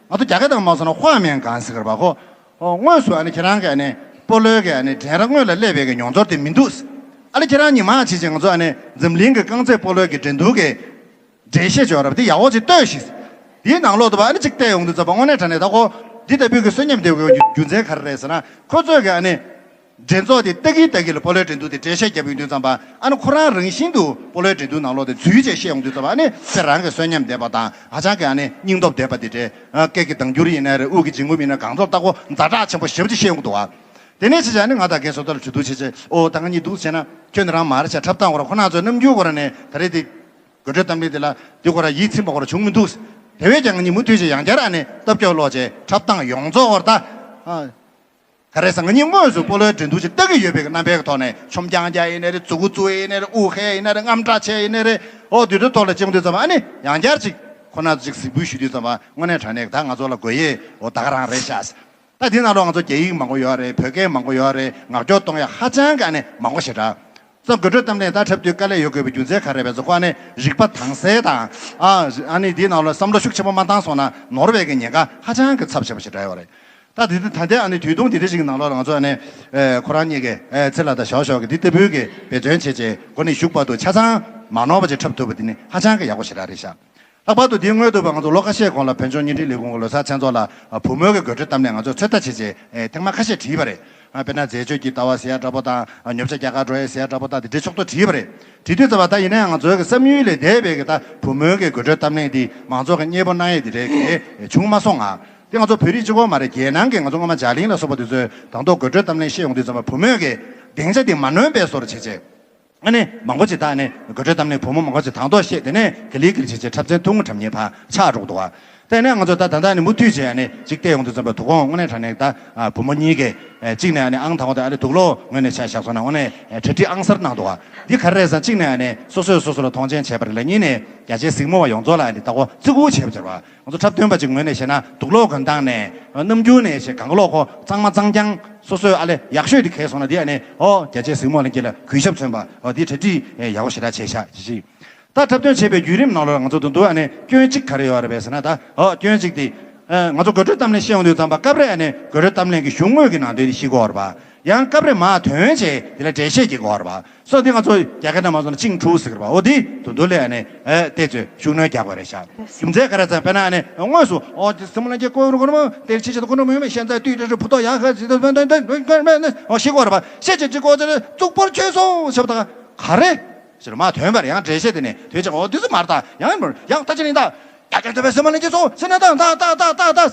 ང་ཚོ་རྒྱ་སྐད་དང་མ་སོང་ན་ཧྭ་མེན་གང་ཟེར་གི་རེད་པ་ཁོ། ཨོ་དངོས་སུ་ཨ་ནི་ཁྱེད་རང་གི་ཨ་ནི་སྤོ་ལོའི་གི་ཨ་ནི་འགྲན་ར་སྔོན་ལ་སླེབས་པའི་གི་མྱོང་ཚོར་དེ་མི་འདུག་ཨ་ནི་ཁྱེད་རང་ཉི་མ་ཅིག་ཅིག་ང་ཚོ་ཨ་ནི་འཛམ་གླིང་གི་རྐང་རྩེད་སྤོ་ལོའི་གི་འགྲན་བསྡུར་གི་འགྲེལ་བཤད་བྱོས་རབས་དེ་ཡག་པོ་ཅིག་ལྟོས་ཤིག་དེའི་ནང་ལོགས་དུ་བ་ཨ་ནི་ཅིག་བལྟས་ཡོང་དུས་ཙམ་པ་དངོས་གནས་དྲང་གནས་ད་ཁོ་འདི་ལྟ་བུའི་གི་གསོན་ཉམས་ལྡན་པའི་རྒྱུ་མཚན་ག་རེ་རེད་ཟེར་ན། ཁོ་ཚོས་གི་ཨ་ནི་འགྲན་ཚོགས་དེ་ལྟ་གི་ལྟ་གི་ལ་སྤོ་ལོའི་འགྲན་བསྡུར་དེ་འགྲེལ་བཤད་བརྒྱབ་ཡོང་དུས་ཙམ་པ་ཨ་ནི་ཁོ་རང་རང་བཞིན་དུ་སྤོ་ལོའི་འགྲན་བསྡུར་ནང་ལོགས་དེ་འཛུལ་བྱས་བཤད་ཡོང་དུས་ཙམ་པ་ཨ་ནི་ཚེ་རང་གི་གསོན་ཉམས་ལྡན་པ་དང་ཧ་ཅང་གི་ཨ་ནི་སྙིང་སྟོབས་ལྡན་པ་དེ་འདྲའི་སྐད་ཀྱི་ལྡང་འགྱུར་ཡིན་ན་རེད། དབུགས་ཀྱི་འབྱིན་རྔུབ་ཡིན་ན་གང་ཚོར་ལྟ་གོ་ཛ་དྲག་ཆེན་པོ་ཞེ་པོ་ཅིག་བཤད་ཡོང་གི་འདུག་བ། དེ་ནས་ཅི་བྱ་ནི་ང་དང་རྒན་བསོད་ནམས་ལགས་གྲོས་བསྡུར་བྱེད་ཆེད་ཨོ་ད་ང་གཉིས་འདུག་བྱས་ན་ཁྱོད་ནི་རང་མ་རེད་བྱ་འཁྲབ་སྟངས་ཁོ་ར་ཁོ་ན་ཚོའི་རྣམ་འགྱུར་ཁོ་ར་ནས་ད་རེས་དེ། དགོད་བྲོའི་གཏམ་གླེང་དེ་ལ་འདི་ཁོ་ར་ཡིད་ཚིམ་པ་ཁོ་ར་བྱུང་མི་འདུག་དེ་བས་ཀྱང་ང་གཉིས་མུ་མཐུད་བྱས་ཡང་བསྐྱར་ཨ་ནི་སྟབས་སྐྱོ་ལོག་བྱས་འཁྲབ་སྟངས་ཡོངས་རྫོགས་ཁོ་ར་ད། ཨ། ག་རེ་ཟེར་ང་གཉིས་དངོས་སུ་སྤོ་ལོའི་འགྲན་བསྡུར་ཅིག་ལྟ་གི་ཡོད་པའི་རྣམ་པའི་ཐོག་ནས་ཆོམ་རྐྱང་རྐྱང་ཡིན་ནའི་རེད། མཛུ་གུ་བཙུགས་ཡིན་ནའི་རེད། དབུགས་ཧལ་ཡིན་ནའི་རེད། རྔམ་སྐྲག་བྱས་ཡིན་ནའི་རེད། ཨོ་དེ་འདྲའི་ཐོག་ལ་བཅིངས་དུས་ཙམ་པ་ཨ་ནི་ཡང་བསྐྱར་ཅིག་ཁོ་ན་ཅིག་གཟིགས་འབུལ་ཞུ་དུས་ཙམ་པ་དངོས་གནས་དྲང་གནས་ད་ང་ཚོ་ལ་དགོས་ཡས་ཨོ་ད་ག་རང་རེད་ཤག་ད་དེ་ནང་ལོགས་ང་ཚོ་རྒྱ་ཡིག་མང་པོ་ཡོད་རེད། བོད་སྐད་མང་པོ་ཡོད་རེད། ངག་སྐྱོར་གཏོང་ཡ་ཧ་ཅང་གི་ཨ་ནི་མང་པོ་ཞེ་དྲག་ཙམ་དགོད་བྲོའི་གཏམ་གླེང་ད་འཁྲབ་དུས་དཀའ་ལས་ཡོད་དགོས་པའི་རྒྱུ་མཚན་ག་རེ་རེད་པས་ཟེར་ཁོ་ཨ་ནི་རིག་པ་དྭངས་གསལ་དང་ཨ་ཨ་ནི་དེའི་ནང་ལ་བསམ་བློ་ཤུགས་ཆེན་པོ་མ་བཏང་སོང་ན་ནོར་བའི་གི་ཉེན་ཁ་ཧ་ཅང་གི་ཚབས་ཆེ་བ་ཞིག་འདྲ་ཡོད་རེད། ད་དེ་ད་ལྟའི་ཨ་ནི་དུས་ཐུང་དེ་འདྲ་ཞིག་གི་ནང་ལོགས་ལ་ང་ཚོ་ཨ་ནི་ཨེ་ཁོ་རང་གཉིས་ཀྱི་ཨེ་ཚེ་ལ་ད་ཞོག་ཞོག་གི་འདི་ལྟ་བུའི་གི་འབད་བརྩོན་བྱས་བྱས་འགོ་ནས་ཞུགས་བར་དུ་ཆ་ཚང་མ་ནོར་བ་ཅིག་འཁྲབ་ཐུབ་པ་དེ་ནི་ཧ་ཅང་གི་ཡག་པོ་ཞེ་དྲག་རེད་ཤག་ལྷག་པར་དུ་དེའི་སྔོན་དུ་བ་ང་ཚོ་ལོ་ཁ་ཤས་གོང་ལ་བོད་ལྗོངས་བརྙན་འཕྲིན་ལས་ཁུངས་ཀྱི་ལོ་གསར་མཚན་ཚོགས་ལ་བུ་མོའི་གི་དགོད་བྲོའི་གཏམ་གླེང་ང་ཚོས་ཚོད་ལྟ་བྱས་རྗེས་ཐེངས་མ་ཁ་ཤས་བྲིས་པ་རེད། དཔེར་ན་འཛད་སྤྱོད་ཀྱི་ལྟ་བ་ཟེར་ཡ་འདྲ་པོ་དང་ཉོ་ཆ་རྒྱག་གར་འགྲོ་ཡ་ཟེར་ཡ་འདྲ་པོ་དང་དེ་འདྲའི་ཕྱོགས་གཏོགས་བྲིས་པ་རེད། བྲིས་དུས་ཙམ་པ་ད་ཡིན་ན་ཡང་ང་ཚོའི་གི་བསམ་ཡུལ་ལས་འདས་པའི་གི་ད་བུ་མོའི་གི་དགོད་བྲོའི་གཏམ་གླེང་འདི་མང་ཚོགས་ཀྱི་མཉེས་པོ་གནང་ཡས་དེ་འདྲའི་གི་བྱུང་མ་སོང་ང་། དེ་ང་ཚོ་བོད་རིགས་གཅིག་པོ་མ་རེད། རྒྱལ་ནང་གི་ང་ཚོ་སྔོན་མ་འཇར་གླིང་ལ་སོགས་པ་དེ་ཚོས་དང་ཐོག་དགོད་བྲོའི་གཏམ་གླེང་བཤད་ཡོང་དུས་ཙམ་པ་བུ་མོའི་གི་སྡིངས་ཆ་དེ་མ་ནོན་པའི་བཟོ་འདྲ་བྱས་བྱས། ཨ་ནི་མང་པོ་ཅིག་ད་ཨ་ནི་དགོད་བྲོའི་གཏམ་གླེང་བུ་མོ་མང་པོ་ཅིག་དང་ཐོག་བཤད། དེ་ནས་ག་ལེ་ག་ལེ་བྱས་བྱས་འཁྲབ་ཚན་ཐུང་ངུ་འཁྲབ་མཁན་ཕར་ཆགས་འགྲོ་གི་འདུག་བ། དེ་ནས་ང་ཚོ་ད་ད་ལྟ་ནི་མུ་མཐུད་བྱས་ཨ་ནི་ཅིག་བལྟས་ཡོང་དུས་ཙམ་པ་དོ་དགོང་དངོས་གནས་དྲང་གནས་ད་བུ་མོ་གཉིས་ཀས་གཅིག་ནས་ཨ་ནི་ཨང་དང་པོ་དེ་ཨ་ནི་དུག་ལོག་ངོས་ནས་ཆ་བཞག་སོང་ན་དངོས་གནས་གྲ་སྒྲིག་ཨང་གསར་གནང་འདུག་བ། འདི་ག་རེ་རེད་ཟེར་ན་གཅིག་ནས་ཨ་ནི་སོ་སོས་སོ་སོ་ལ་མཐོང་ཆེན་བྱས་པ་རེད་ལ། གཉིས་ནས་རྒྱ་ཆེའི་གཟིགས་མོ་བ་ཡོངས་རྫོགས་ལ་ཨ་ནི་ད་གོ་བརྩི་བཀུར་བྱས་པ་ཟེར་བ། ང་ཚོ་འཁྲབ་སྟོན་པ་ཅིག་ངོས་ནས་བཤད་ན་དུག་ལོག་གོན་སྟངས་ནས་ནམ་རྒྱུན་ནས་བཤད་གང་ལོག་ཁོ་གཙང་མ་གཙང་རྐྱང་སོ་སོའི་ཨ་ལས་ཡག་ཤོས་དེ་གས་སོང་ན་དེ་ཨ་ནི་ཨོ་རྒྱ་ཆེའི་གཟིགས་མོ་ལྷན་རྒྱས་ལ་གུས་ཞབས་མཚོན་པ་ཨོ་དེ་གྲ་སྒྲིག་ཡག་པོ་ཞེ་དྲག་བྱས་ཤག་ཅི་ཞིག་ད་འཁྲབ་སྟོན་བྱེད་པའི་བརྒྱུད་རིམ་ནང་ལོགས་ང་ཚོ་དུ་འདུག་ཨ་ནི་སྐྱོན་གཅིག་ག་རེ་ཡོད་རེད་པས་ཟེར་ན། ད་ཨོ་སྐྱོན་གཅིག་དེ་ང་ཚོ་དགོད་བྲོའི་གཏམ་གླེང་བཤད་ཡོང་དུས་ཙམ་པ་སྐབས་རེ་ཨ་ནི་དགོད་བྲོའི་གཏམ་གླེང་གི་གཞུང་དངོས་ཀྱི་ནང་དོན་དེ་ཤེས་དགོས་རེད་པ། ཡང་སྐབས་རེ་མར་དོན་བྱས་དེ་ལ་འགྲེལ་བཤད་བགྱི་དགོས་རེད་པ། སོ་འདི་ང་ཚོ་རྒྱ་སྐད་ནང་མ་སོང་ན་ཅིང་ཀྲུའུ་ཟེར་གི་རེད་པ། འོ་འདི་དུ་འདུག་ལས་ཨ་ནི་ཨེ་བལྟས་ཚོད་ཤུགས་སྣོན་རྒྱག་དགོས་རེད་ཤག་རྒྱུ་མཚན་ག་རེ་ཟེར་ན་དཔེར་ན་ཨ་ནི་དངོས་སུ་ཨོ་དེ་སེམས་ལ་སྐྱེ་ཀོ་རུ་ཀོ་རུ་མོ་དེར་ཆེ་ཆེ་དུ་ཀོ་རུ་མོ་མེ་ཤན་ཙའི་དུས་དེ་རུ་བུ་ཏོ་ཡང་ཧ་ཟི་དུ་ཕན་ཏན་ཏན་ཏན་ཏན་ཏན་ཨོ་ཤི་ཀོ་རེད་པ། ཤེ་ཆེ་ཅི་ཀོ་ཙེ་གཙུག་པོར་ཆོས་སོ་ཞབས་དང་ག་རེ་ཟེར་མ་ཐོན་པར་ཡང་འགྲེལ་བཤད་དེ་ནས་དོན་ཆེ་ཨོ་དེ་ཚོ་མར་ད་ཡང་མར་ཡང་ད་ཅི་ནི་ད་ཡ་ཅན་དུ་བའི་སེམས་ལ་སྐྱེ་སོ་ཟེར་ན་ད་ད་ད་ད་ད་ད།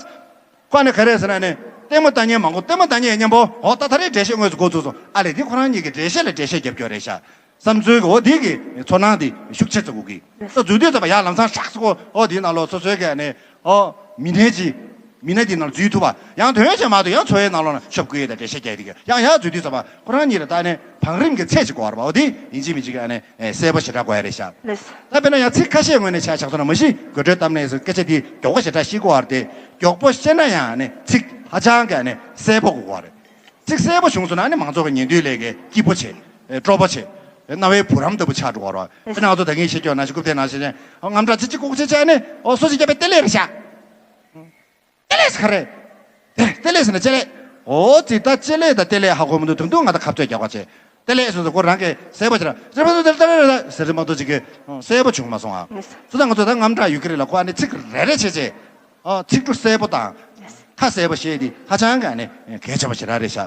ཁོ་ནི་ག་རེ་ཟེར་ན་ནི་ལྟད་མོ་ལྟ་མཁན་མང་པོ་ལྟད་མོ་ལྟ་མཁན་མཉམ་པོ་ཨོ་ད་ད་རེས་འགྲེལ་བཤད་དངོས་སུ་འགོ་ཚུགས་སོང་། ཨ་ལས་འདི་ཁོ་རང་ཉིད་ཀྱི་འགྲེལ་བཤད་ལ་འགྲེལ་བཤད་རྒྱབ་སྐྱོར་རེད་ཤག་བསམ་ཚུལ་གྱི་འོ་འདི་གི་ཚོར་སྣང་འདི་ཤུགས་ཆེ་ཚ་གུ་གི་ད་འཛུལ་དུས་ཙམ་པ་ཡར་ལམ་སང་ཧྲག་སེ་གོ་ཨོ་འདིའི་ནང་ལོགས་སོ་སོའི་གི་ནི་ཨོ་མི་སྣའི་ཅི་མི་སྣ་འདིའི་ནང་འཛུལ་ཐུབ་པ་ཡང་དོན་བྱེད་མ་ཐུབ་ཡང་འཚོ་བའི་ནང་ལོགས་ན་ཤོབ་ཀུ་ཡེ་དང་འགྲེལ་བཤད་རྒྱག་ཡི་དེ་གི་ཡང་ཡར་འཛུལ་དུས་ཙམ་པ་ཁོ་རང་ཉིད་ལ་ད་ནི་བང་རིམ་གྱི་ཚད་ཅིག་དགོས་རེད་པ། འོ་འདི་ཡིན་གཅིག་མིན་གཅིག་གི་ཨ་ནི་གསལ་པོ་ཞེ་དྲག་དགོས་ཡ་རེད་ཤག་ད་དཔེར་ན་ཡང་ཚིག་ཁ་ཤས་ངོས་ནས་ཆ་བཞག་སོང་ན་མ་གཞི་དགོད་བྲོའི་གཏམ་གླེང་སོགས་སྐད་ཆ་འདི་མགྱོགས་པོ་ཞེ་དྲག་ཤེས་དགོས་པ་རེད་དེ། མགྱོགས་པོ་བཤད་ན་ཡང་ནི་ཚིག་ཧ་ཅང་གི་ནི་གསལ་པོ་དགོས་པ་རེད། ཚིག་གསལ་པོ་བྱུང་སོང་ན་ནི་མང་ཚོགས་ཀྱི་ཉན་དུས་ལས་ཀའི་སྐྱིད་པོ་བྱེད། སྤྲོ་པོ་བྱེད། རྣ་བའི་བུ་རམ་ལྟ་བུ་ཆགས་འགྲོ་བ་རེད། དཔེར་ན་ང་ཚོ་ད་གིན་བཤད་རྒྱུ་ནང་བཞིན་རྐུབ་སྟེགས་ནང་བཞིན་ཨོ་རྔམ་དྲག་ཅི་ཅི་ལྐོག་ཅི་ཅི་ནི་ཨོ་སོ་སོ་རྒྱབ་པའི་ཏེ་ལེ་རེད་ཤག་ཏེ་ལེ་ཟེར་ག་རེ། ཏེ་ཏེ་ལེ་ཟེར་ན་ཅེ་ལེ། ཨོ་ཙི་ད་ཅེ་ལེ་ད་ཏེ་ལེ་ཧ་གོ་མི་འདུག་དུང་དུང་ང་ད་ཁ་རྩོད་རྒྱག་པ་བྱེད། ཏེ་ལེ་སོ་སོ་ཁོ་རང་གི་གསལ་པོ་ཅི་ར་རེ་མ་ཏོ་ཏེ་ལེ་ཏེ་ལེ་ཟེར་མ་ཏོ་ཅིག་གི་གསལ་པོ་བྱུང་མ་སོང་ཨ། སོ་ད་ང་ཚོ་ད་རྔམ་དྲག་ཡོད་ཀྱི་རེད་ལ་ཁོ་ཨ་ནི་ཚིག་རེ་རེ་བྱས་བྱས། ཨོ་ཚིག་འབྲུ་གསལ་པོ་དང་། ཁ་གསལ་པོ་བཤད་དེ་ཧ་ཅང་གི་ཨ་ནི་གལ་ཆེ་བ་ཞེ་དྲག་རེད་ཤག་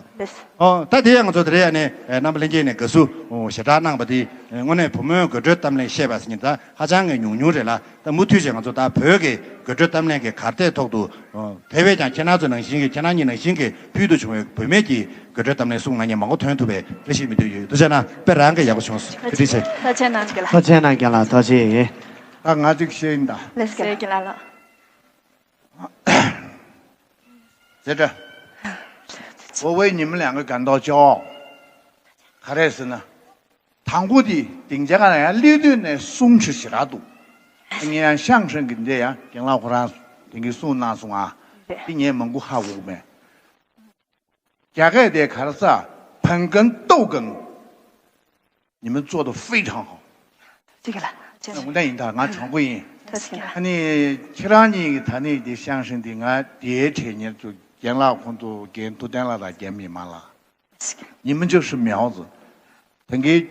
ཨོ་ད་དེ་ཡང་ང་ཚོ་དེ་རེད་ཨ་ནི་རྣམ་པ་ལྷན་རྒྱས་ནས་དགའ་བསུ་ཞེ་དྲག་གནང་པ་དེ་དངོས་གནས་བུ་མོའི་དགོད་བྲོའི་གཏམ་གླེང་བཤད་པ་ཟེར་མཁན་ད་ཧ་ཅང་གི་ཉུང་ཉུང་རེད་ལ། ད་མུ་མཐུད་བྱས་ང་ཚོ་ད་བོད་ཀྱི་དགོད་བྲོའི་གཏམ་གླེང་གི་གར་སྟེགས་ཐོག་ཏུ་དེ་བས་ཀྱང་ཁྱེད་རང་ཚོ་ནང་བཞིན་གྱི་ཁྱེད་རང་གཉིས་ནང་བཞིན་གྱི་ཕུལ་དུ་བྱུང་བའི་བུད་མེད་ཀྱི་དགོད་བྲོའི་གཏམ་གླེང་གསུང་ང་ཉན་མང་པོ་ཐོན་ཐུབ་པའི་བཀྲ་ཤིས་སྨོན་འདུན་ཡོད། ཐུགས་རྗེ་གནང་། དཔེ་རང་གི་ཡག་པོ་བྱུང་སོང་། བཀའ་དྲིན་ཆེ། ཐུགས་རྗེ་གནང་གི་ལ། ཐུགས་རྗེ་གནང་གི་ལ་ཐུགས་རྗེ་ཆེ། ད་ང་ཅིག་བཤད་ཡིན་ད། ལགས་སོ། ཟེར་འདྲ། 我为你们两个感到骄傲། ག་རེ་ཟེར་ན། དང་པོ་དེ་སྡིངས་ཆ་ག་ལ་ཡང་སླེབས་དུས་ནས་གསུང་ཆོས་ཞེ་དྲག་འདུག་ངས་ཡང་ཤང་ཧྲན་གྱི་འདི་ཡང་རྒན་ལགས་ཁོ་རང་ དེང་གི་གསུང་གནང་སོང་ཨ། རེད། དེ་ངས་མང་པོ་ཧ་གོ་གི་མེད། རྒྱ་སྐད་དེ་ག་རེ་ཟ། 捧哏斗哏། 你们做得非常好。 ཅིག་ལ། ཅིག་ལ། 我那应当俺常规人。 ཐུགས་རྗེ་ཆེ། ཨ་ནི་ཁྱེད་རང་གཉིས་ཀྱི་ད་ནི་དེ་相声དེ་ང་དེའི་གྲས་ཉེར་དུ་རྒན་ལགས་ཁོང་ཚོ་རྒན་ཐུབ་བསྟན་ལགས་དང་རྒན་མི་མང་ལགས། 你们就是苗子。 དེང་གི་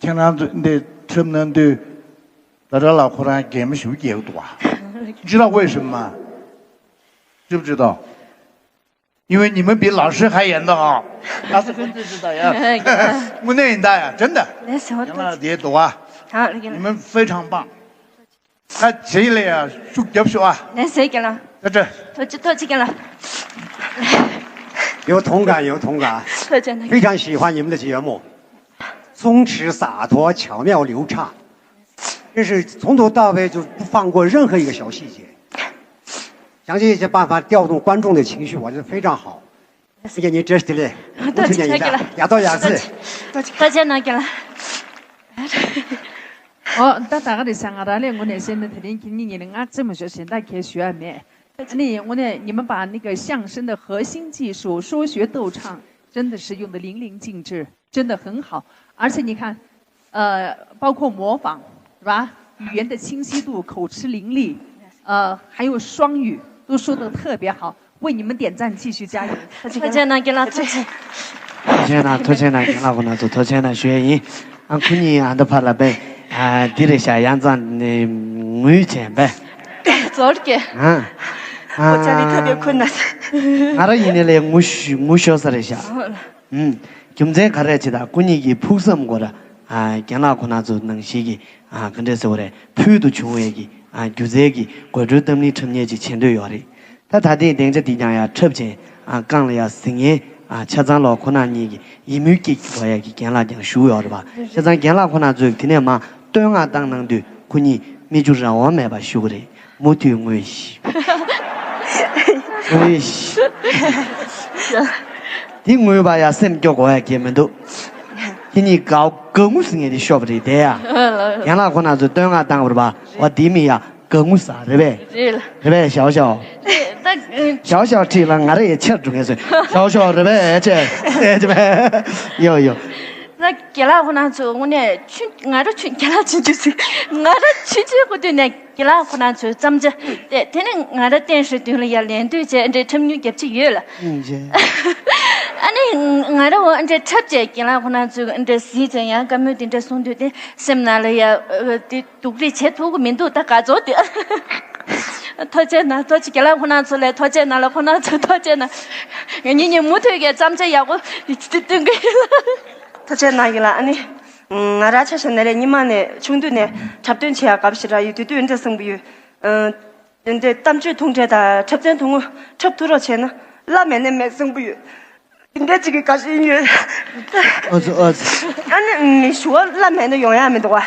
ཁྱེད་རང་ཚོ་འདི་ཁྲིམས་ནང་དུ་ད་ར་ལ་ཁོ་རང་རྒན་མོ་ཞིག་རྒྱལ་འདུག་བ། 知道为什么吗？ 知不知道？ 因为你们比老师还严的啊。 老师很知道呀。 དངོས་གནས་ཡིན་ད་ཡ། 真的。 ལགས་སོ། ཡང་ལ་དེ་འདུག་བ། 好， 你们非常棒。 ད་བྱེད་ལས་ཡ་ཤུགས་རྒྱབ་ཤོག་ཨ། ལགས་སོ་རྒན་ལགས། ད་ད། 托起，托起，རྒན་ལགས། 有同感，有同感， ཐུགས་རྗེ་ཆེ། 非常喜欢你们的节目，松弛洒脱，巧妙流畅，真是从头到尾就不放过任何一个小细节，想尽一切办法调动观众的情绪，我觉得非常好。谢谢您，真是的嘞，我推荐一下，雅道雅士。 ཐུགས་རྗེ་ཆེ་རྒན་ལགས། 哦，ད་ད་ག་རེད་ཟེར། ང་རང་ལས་ངོས་ནས་བཤད་ན་དེ་རིང་ཁྱེད་གཉིས་ནས་ངར་རྩེད་མོ་ཞོ་གཞན་དག་གས་ཞུ་ཡ་མེད། ཨ་ནི་དངོས་གནས་你们把那个相声的核心技术，说学逗唱，真的是用得淋漓尽致，真的很好。而且你看，呃，包括模仿，是吧？语言的清晰度、口齿伶俐，呃，还有双语，都说得特别好。 为你们点赞，继续加油！ ཐུགས་རྗེ་ཆེ་གནང་རྒན་ལགས། ཐུགས་རྗེ་ཆེ། ཐུགས་རྗེ་ཆེ་གནང་། ཐུགས་རྗེ་ཆེ་གནང་། རྒན་ལགས་ཁོང་རྣམ་ཚོ་ཐུགས་རྗེ་ཆེ་གནང་ཞུ་ཡས་ཡིན། ཨ་ཁོ་གཉིས་ཨ་འདི་ཕར་ལ་པས། ཨ་འདི་རེད་ཤག་ཡང་ཙང་ནས་ངུས་བྱས་པས། ཛོར་གེ། ཨ། ཨ། ཁོ་ཅག་ནི་ཐབས་ཡོད་ཁོ་ན། ང་རང་ཡིན་ནའི་ལས་ངུ་ཤོ་ངུ་ཤོར་ས་རེད་ཤག་ཨུམ། རྒྱུ་མཚན་ག་རེ་བྱེད་ད་ཁོ་གཉིས་ཀྱི་ཕུགས་བསམ་སྐོར་ཨ་རྒན་ལགས་ཁོང་རྣམ་ཚོ་ནང་བཞིན་གྱི་ཨ་ག་འདྲས་ཟེར་བ་རེད། ཕུལ་དུ་བྱུང་བའི་གི་ཨ་སྒྱུ་རྩལ་གྱི་དགོད་བྲོའི་གཏམ་གླེང་འཁྲབ་མཁན་ཅིག་བྱེད་འདོད་ཡོད་རེད། ད་ད་ཐེངས་སྡིངས་ཆ་འདི་ཀྱང་ཡར་འཁྲབ་བྱས་ཨ་རྐང་ལ་ཡར་གཟིགས་མཁན་ཨ་ཆ་ཚང་ལོག་ཁོ་རང་གཉིས་ཀྱི་ཡིད་སྨོན་སྐྱེ་དགོས་ཡ་གི་རྒན་ལགས་ཀྱང་བཞུགས་ཡོད་རེད་པ། བྱས་ཙང་རྒན་ལགས་ཁོ་རྣམ་ཚོས་དེ་ནས་མར་བསྟོད་བསྔགས་བཏང་གནང་དུས་ཁོ་གཉིས་མིག་ཆུ་རང་དབང་མེད་པར་བཞུགས་རེད། མུ་མཐུད་ངུས་ཤིག་ངུས་ཤིག་དེ་ངུས་པ་ཡ་སེམས་སྐྱོ་དགོས་ཡ་གི་མི་འདུག་ཁྱེད་གཉིས་དགའ་དགའ་ངུ་ཟེར་མཁན་དེ་ཤོར་བ་རེད་དེ་ཡ། རྒན་ལགས་ཁོ་རྣམ་ཚོས་བསྟོད་བསྔགས་བཏང་བ་རེད་པ། འོ་དེའི་མིང་ཡ་དགའ་ངུ་ཟེར་རེད་པས། རེད་ལ། རེད་པས་ཞའོ་ཞའོ། རེད་ད། ཞའོ་ཞའོ་ཁྲིད་ལ་ང་རེ་ཡི་ཆེར་འགྲོ་ངེས་སོ། ཞའོ་ཞའོ་རེད་པས་ཅེ། ཨེ་ཅེ་པས། ཡོ་ཡོ། ད་རྒན་ལགས་ཁོ་རྣམ་ཚོ་དངོས་གནས་ཆུ་ང་ར་ཆུ་རྒན་ལགས་ཆུང་ཆུང་ཟིག་ང་ར་ཆུང་ཆུང་གོ་དུས་ནས་རྒན་ལགས་ཁོ་རྣམ་ཚོའི་བརྩམས་བྱ་དེ་དེ་ནི་ང་ར་བསྟན་སྲིད་དོན་ལ་ཡར་ལན་འདུས་བྱས་འདྲའི་འཁྲབ་མྱོང་རྒྱབ་ཀྱི་ཡོད་ལ། ཨ་ནི་ང་ར་འོ་འདྲའི་འཁྲབ་བྱས་རྒན་ལགས་ཁོ་རྣམ་ཚོས་འདྲའི་གཟིགས་བྱས་ཡང་བཀའ་མོལ་དེ་འདྲ་གསུང་དུས་དེ་སེམས་ནང་ལ་ཡ་དེ། སྡུག་རུས་བྱེད་ཐུབ་ཀྱི་མི་འདུག་ད་ག་ཚོད་དེ། ཐུགས་རྗེ་གནང་། ཐུགས་རྗེ་རྒན་ལགས་ཁོ་རྣམ་ཚོ་ལ་ཐུགས་རྗེ་གནང་ལ་ཁོ་རྣམ་ཚོ་ཐུགས་རྗེ་གནང་། ང་གཉིས་གཉིས་མུ་མཐུད་ཀྱི་བརྩམས་བྱ་ཡག་པོ་སྟོན་གི་ཡིན་ལ། ཐུགས་རྗེ་གནང་གི་ལ། ཨ་ནི། ང་རང་ཆ་བཞག་ན་རེད་སྔོན་མ་ནས་ཆུང་དུས་ནས་འཁྲབ་སྟོན་བྱེད་ཡག་དགའ་པོ་ཞེ་དྲག་ཡོད་དུས་དུས་འདྲ་གསུང་གི་ཡོད། དེ་འདྲའི་གཏམ་བརྗོད་ཐུང་གྲས་དང་འཁྲབ་ཚན་ཐུང་ངུ་འཁྲབ་ཐུབ་རོགས་བྱས་ན་བླ་མེད་ནས་མེད་གསུང་གི་ཡོད། དེ་འདྲ་ཅིག་གི་དགའ་ཞེན་ཡོད། ཨོ་ཙི་ཨོ་ཙི། ཨ་ནི་ངའི་ཞུ་བ་བླ་མེད་ན་ཡོང་ཡ་མི་འདུག་བ།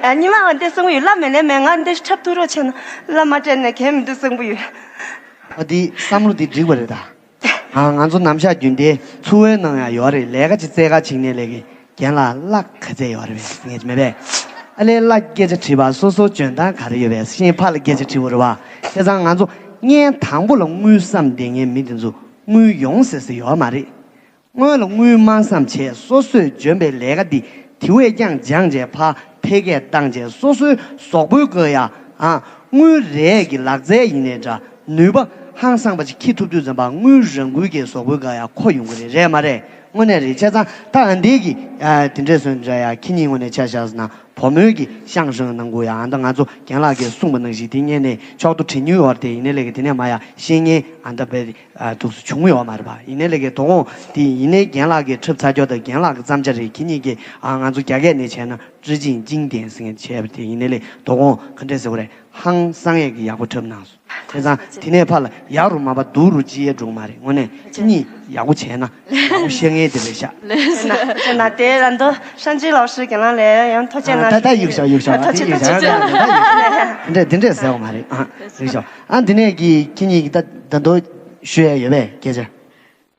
ཨ་ཉི་མ་འདི་གསུང་ཡོད་བླ་མེད་ལས་མེད་ང་འདི་འཁྲབ་ཐུབ་རོགས་བྱས་ན་བླ་མ་སྤྲད་ནས་གལ་མི་འདུག་གསུང་གི་ཡོད། ཨ་འདི་བསམ་བློ་འདི་འགྲིག་པ་རེད་ད། ང་ང་ཚོ་ནམ་ཞག་རྒྱུན་ལྡན་འཚོ་བའི་ནང་ཡང་ཡོད་རེད་ལས་ཀ་ཅིག་བཙལ་ག་ཕྱིན་ནས་ལས་ཀའི། རྒན་ལགས་གླ་ག་ཚད་ཡོད་རེད་པས་ཟེར་མཁན་ཅིག་མེད་པས། ཨ་ལས་གླ་སྐད་ཆ་དྲིས་པ་སོ་སོ་འཇོན་ཐང་ག་རེ་ཡོད་པས་ཤེས་ཕ་ལ་སྐད་ཆ་དྲིས་པ་རེད་པ། བྱས་ཙང་ང་ཚོ་བརྙན་དང་པོ་ལ་དངུལ་བསམ་བསྡད་མཁན་མི་དེ་ཚོ་དངུལ་ཡོང་ཟེར་ཟེར་ཡོད་མ་རེད། སྔོན་ལ་དངུལ་མ་བསམ་བྱས་སོ་སོས་འཇོན་པའི་ལས་ཀ་འདི་དེ་བས་ཀྱང་སྦྱངས་བྱས་ཕར་འཕེལ་རྒྱས་བཏང་བྱས་སོ་སོའི་གཟུགས་པོའི་སྐོར་ཡ་ཨ། དངུལ་རས་ཀྱི་ལག་རྩལ་ཡིན་ནའི་འདྲ། ནུས་པ་ཧང་སངས་པ་ཅིག་འཁྱེར་ཐུབ་དུས་ཙམ་པ་དངུལ་རང་འགུལ་གྱིས་གཟུགས་པོའི་སྒང་ཡང་འཁོར་ཡོང་གི་རེད། རེད་མ་རེད། དངོས་གནས་རེད། བྱས་ཙང་ད་ཨ་འདི་གི་ཨ་དེ་འདྲས་སོང་འདྲ་ཡ་ཁྱེད་གཉིས་ངོས་ནས་ཆ་བཞག་ཟེར་ན་བུ་མོའི་གི་ཤང་ཧྲང་ནང་གུ་ཡ་ཨ་ད་ང་ཚོ་རྒན་ལགས་ཀྱིས་གསུངས་པ་ནང་བཞིན་དེ་སྔོན་ནས་ཕྱོགས་བསྡུ་བྲིས་མྱོང་ཡོད་རེད་དེ། ཡིན་ནའི་ལས་ཀ་དེ་ནས་མ་ཡ་ཤེས་མཁན་ཨ་ད་བས་ཨ་འདུག་སེ་བྱུང་ཡོད་མ་རེད་པ། ཡིན་ནའི་ལས་ཀའི་དོ་དགོང་དེ་ཡིན་ནའི་རྒན་ལགས་ཀྱིས་འཁྲབ་ཚར་ཀྱོག་དང་རྒན་ལགས་ཀྱི་བརྩམས་བྱ་རེད། ཁྱེད་གཉིས་ཀྱིས་ཨ་ང་ཚོ་རྒྱ་སྐད་ནས་བྱས་ན། 致敬经典ཟེར་མཁན་བྱས་པ་དེ་ཡིན་ནའི་ལས་དོ་དགོང་ག་འདྲས་ཟེར་བ་རེད། ཧང་སང་ཡས་ཀྱི་ཡག་པོ་འཁྲབ་གནང་སོང་། བྱས་ཙང་དེ་ནས་ཕར་ལ་ཡག་རུ་མ་པ་སྡུག་རུ་ཅི་ཡས་འགྲོ་གི་མ་རེད། དངོས་གནས་ཁྱེད་གཉིས་ཡག་པོ་བྱས་ན་ཡག་པོ་བཤད་མཁན་དེ་རེད་ཤག་ལགས་སོ། ན་དེ་ར་འདོ་ཧྲན་ཅི་ལའོ་ཧྲི་རྒན་ལགས་ལ་ཡང་ཐུགས་རྗེ་གནང་། ད་ད་ཡིག་ཤོག་ཡིག་ཤོག་ཐུགས་རྗེ་ཆེ། ཐུགས་རྗེ་ཆེ། འདི་འདྲས་ཟེར་བ་མ་རེད་ཨ། ཡིག་ཤོག་ཨ། འདི་ནས་ཀྱི་ཁྱེད་གཉིས་ཀྱི་ད་ད་འདོ་ཞུ་ཡས་ཡོད་པས་སྐད་ཆ།